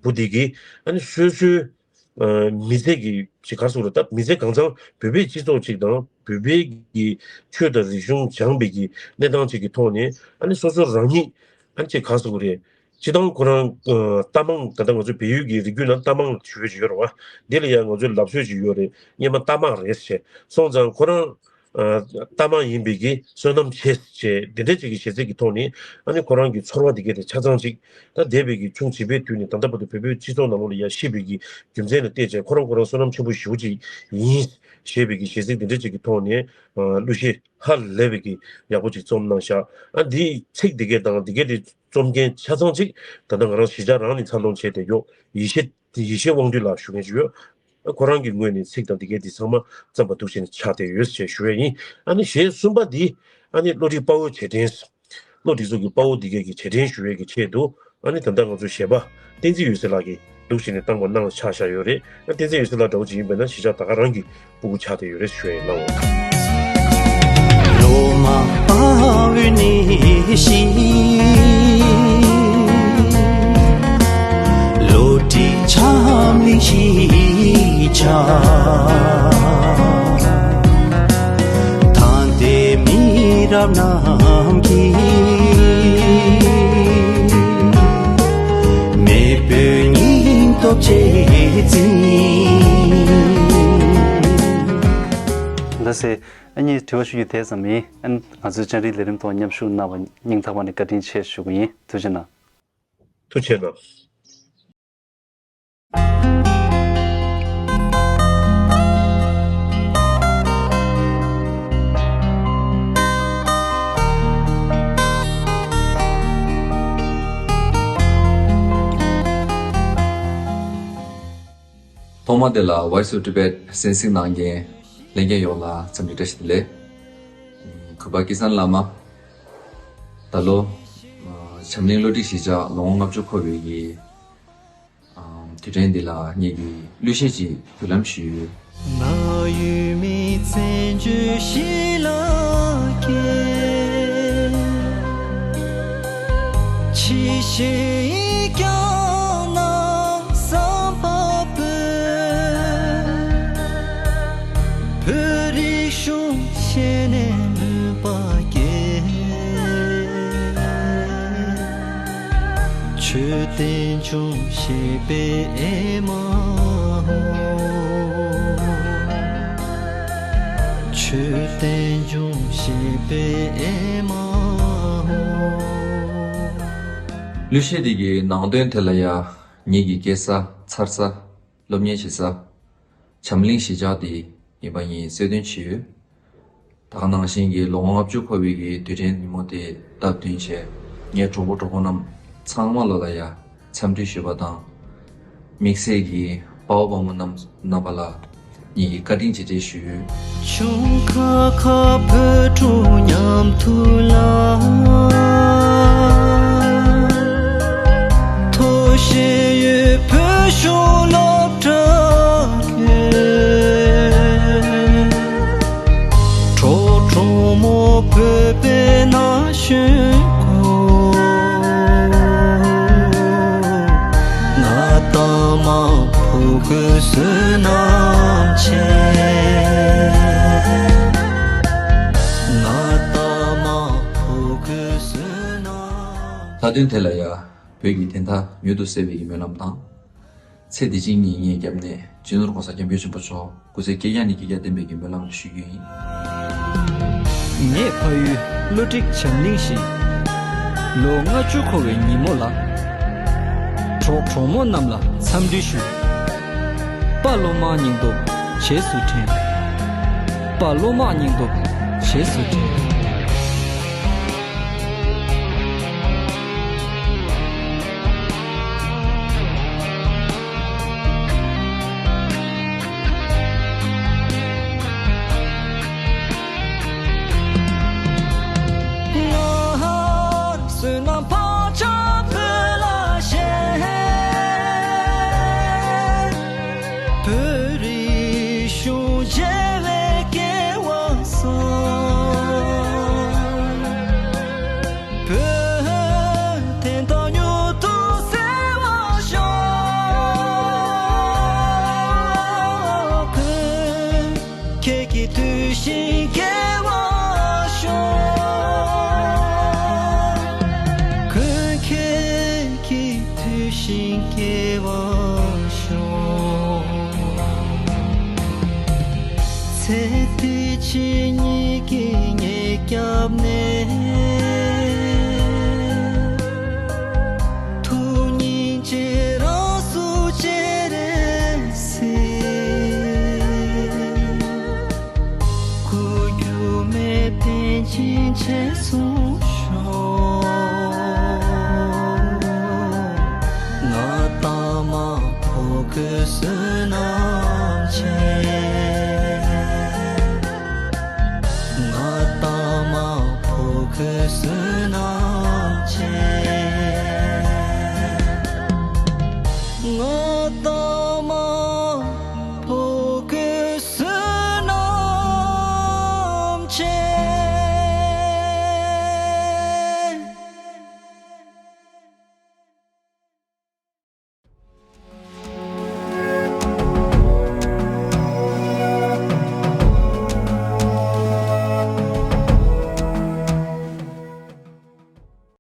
བུ་དེ་གི་ཨ་ནི་སོ་སོའི་མི་ཚེ་གི་ཅིག་ག་རེ་ཟེར་དགོས་རེད། ད་མི་ཚེ་གང་ཚང་བོད་པའི་སྤྱི་ཚོགས་ཅིག་དང་བོད་པའི་གི་ཆོས་དང་རིག་གཞུང་སྦྱངས་པའི་གི་གནས་སྟངས་ཅིག་གི་ཐོག་ནས་ཨ་ནི་སོ་སོ་རང་ཉིད་ཨ་ནི་ཅིག་ག་རེ་ཟེར་དགོས་རེད། སྤྱི་བཏང་ཁོ་རང་རྟ་མང་། ད་ལྟ་ང་ཚོ་བལ་ཡུལ་གྱི་རིགས་རྒྱུད་ནང་རྟ་མང་ཞུ་ཡས་ཅིག་ཡོད་རེད་བ། འདི་ལ་ཡང་ང་ཚོའི་ལབ་སྲོལ་ཅིག་ཡོད་རེད། སྔོན་མ་རྟ་དམག་རེད་ཟེར། སོང་ཙང་ཁོ་རང་རྟ་དམག་ཡིན་པའི་གི་བསོད་ནམས་ཆེ་ཞེས་འདི་འདྲ་ཅིག་གི་བྱས་ཚད་ཀྱི་ཐོག་ནས་ཨ་ནི་ཁོ་རང་གི་ཚོར་བ་འདི་གས་དེ་ཆ་ཚང་ཅིག་ད་འདས་པའི་གི་ཆུང་བྱིས་པའི་དུས་ནས་ད་ལྟ་བར་དུ་བོད་པའི་སྤྱི་ཚོགས་ནང་ལོགས་ལ་ཡར་གཤིབས་པའི་གི་རྒྱུ་མཚན་ལ་བལྟས་བྱས་ཁོ་རང་ཁོ་རང་བསོད་ནམས་ཆེན་པོ་ཞེ་པོ་ཅིག་ཡིན་ཞེས་པའི་གི་བྱས་ཚད་འདི་འདྲ་ཅིག་གི་ཐོག་ནས་གླུ་གཞས་ཧ་ལས་པའི་གི་ཡག་པོ་ཅིག་རྩོམ་གནང་ཤག་ཨ་འདིའི་ཚིག་འདི་གས་དང་འདི་གས་དེ་རྩོམ་མཁན་ཆ་ཚང་ཅིག་ད་ལྟ་ང་རང་གཞིས་ཆགས་རང་ནས་འཚར་ལོངས་བྱས་བསྡད་ཡོད། ཡེ་ཤེས་ཡེ་ཤེས་དབང་འདུས་ལགས་ཞུ་མཁན་ཅིག་ཡོད། ཁོ་རང་གི་ངོས་ནས་ཚིག་དང་འདི་གས་འདི་ཚང་མ་བརྩམས་པ་འདུག་བྱས་ནས་ཆགས་བསྡད་ཡོད་ཅེས་ཞུ་ཡས་ཡིན། ཨ་ནི་གཞས་གསུམ་པ་འདི་ཨ་ནི་བློ་རིག་དཔའ་བོའི་རྗེས་དྲན། བློ་རིག་ཚོགས་ཀྱི་དཔའ་བོ་འདི་གས་ཀྱི་རྗེས་དྲན་ཞུ་ཡས་ཀྱི་ཆེད་དུ་ཨ་ནི་ད་ལྟ་ང་ཚོ་གཞས་པ་བསྟན་འཛིན་འོད་ཟེར་ལགས་ཀྱིས་འདུག་བྱས་ནས་བཏང་བ་གནང་ཆགས་བཞག་ཡོད་རེད། ཨ་བསྟན་འཛིན་འོད་ཟེར་ལགས་འདྲ་བོ་ཅིག་ཡིན་པ་ན་གཞིས་ཆགས་ད་ག་རང་གི་སྤུ་གུ་ཆགས་བསྡད་ཡོད་རེད་ཞུ་ཡས་ཡིན་ལགས། ལོ་མ་དཔའ་བོའི་གནས་ཤིང་། བློ་གྲོས་འཆམ་གླིང་གཞིས་ཆགས། ད་ལྟའི་མི་རབས་རྣམས་ཀྱིས་མེས་པོའི་སྙིང་སྟོབས་གཅེས་འཛིན། ད་ཟེར། ཨ་ནི་དྲི་བ་ཞུ་རྒྱུ་དེ་ཙམ་ཡིན། ཨ་ནི་ང་ཚོའི་སྤྱན་རིག་ལས་རིམ་ཐོག་མཉམ་ཞུགས་གནང་བ་སྙིང་ཐག་པ་ནས་བཀའ་དྲིན་ཆེ་ཞུ་གི་ཡིན། ཐུགས་རྗེ་གནང་། ཐུགས་རྗེ་གནང་། ཐོག་མ་དེ་ལ་Voice of Tibet གསན་གཟིགས་གནང་མཁན་ལྷན་རྒྱས་ཡོངས་ལ་འཚམས་འདྲི་བཀྲ་ཤིས་བདེ་ལེགས། གུས་པ་ཀི་སན་བླ་མ། ད་ལོ། བྱམས་གླིང་བློ་གྲོས་གཞིས་ཆགས་ལོ་ངོ་ལྔ་བཅུ་འཁོར་བའི་གི། དུས་དྲན་འདི་ལ་ངེད་ཀྱིས་གླུ་གཞས་ཅིག་བརྒྱུད་ལམ་ཞུས་ཡོད། ང་ཡུལ་མི་བཙན་བྱོལ་གཞིས་ལ་སྐྱེས། ཕྱི་བཤོལ་ཡིན་ཀྱང་ན་བསམ་པ་སྤོས། བོད་རིག་གཞུང་ཤེས་ནས་མོས་པ་སྐྱེས། མཆོད་རྟེན་འབྱུང་བཞད་པའི་ཨེ་མ་ཧོ། མཆོད་རྟེན་འབྱུང་བཞད་པའི་ཨེ་མ་ཧོ། གླུ་གཞས་འདི་གི་ནང་དོན་དེ་ལ་ཡ་ངེད་ཀྱི་སྐྱེས་ས་འཚར་ས་སློབ་གཉེར་བྱེད་ས། བྱམས་གླིང་གཞིས་ཆགས་དེ་ཡིན་པ་ངས་གསལ་སྟོན་བྱས་ཡོད། ད་ག་ནང་བཞིན་གྱི་ལོ་ངོ་ལྔ་བཅུ་འཁོར་བའི་གི་དུས་དྲན་ཉིན་མོ་དེ་སྟབས་བསྟུན་བྱས་ངའི་གྲོགས་པོ་གྲོགས་པོ་རྣམས་ཚང་མ་ལོ་ལ་ཡ་འཚམས་འདྲི་ཞུས་པ་དང་། དམིགས་བསལ་གྱི་དཔའ་བོ་དཔའ་མོ་རྣམས་རྣམ་པ་ལ་ངེད་ཀྱིས་བཀའ་དྲིན་རྗེས་དྲན་ཞུས་ཡོད། ཆུང་ཁ་ཁ་བོད་ཕྲུག་མཉམ་དུ་ལ། ཐུགས་བཞེས་ཡོད་བོད་གཞུང་སློབ་གྲྭ་ཁྱོན། གྲོགས་གྲོགས་མོ་བོད་པའི་ན་གཞོན་ཀུན། ང་ལྟ་མ་ཕོ་རྒོད་བསོད་ནམས་ཆེ། ང་ལྟ་མ་ཕོ་རྒོད་བསོད་ནམས། མཐའ་དོན་དེ་ལ་ཡ། བོད་ཀྱི་བདེན་མཐའ་མྱུར་དུ་གསལ་བའི་སྨོན་ལམ་དང་། ཚེ་འདི་ཕྱི་གཉིས་ཀྱི་སྐྱབས་གནས་སྤྱི་ནོར་༸གོང་ས་༸སྐྱབས་མགོན་ཆེན་པོ་མཆོག་སྐུ་ཚེ་བསྐལ་བརྒྱ་ནས་བསྐལ་བརྒྱ་བརྟན་པའི་སྨོན་ལམ་ཞུ་རྒྱུ་ཡིན། ངེད་ཕ་ཡུལ་བློ་གྲོས་བྱམས་གླིང་གཞིས་ལོ་ལྔ་བཅུ་འཁོར་བའི་ཉིན་མོ་ལ། གྲོགས་གྲོགས་མོ་རྣམས་ལ་འཚམས་འདྲི་ཞུ། དཔའ་སློབ་མ་སྙིང་སྟོབས་རྗེས་སུ་དྲན། པ་སློབ་མ་སྙིང་སྟོབས་ཞེས་སུ་བྲིས། བསོད་ནམས་བག་ཆགས་བོད་ལ་བཞེས། བོད་རིགས་གཞུང་བརྗེ་བའི་སྐལ་བ་བཟང་། བོད་དོན་དང་མྱུར་དུ་གསལ་བར་ཤོག། བོད་ཁྱེད་ཀྱི་ཐུགས་བཞེད་སྐྱེ་བར་ཤོག། བོད་ཁྱེད་ཀྱི་ཐུགས་བཞེད་སྐྱེ་བར་ཤོག། ཚེ་འདི་ཕྱི་གཉིས་ཀྱི་ཉེ་སྐྱབས་ནས། ཐུགས་སྙིང་རྗེ་རང་སུ་སྤྱན་རས་གཟིགས། སྐུ་འགྱུར་མེད་པའི་བྱིན་ཆེན་སུ།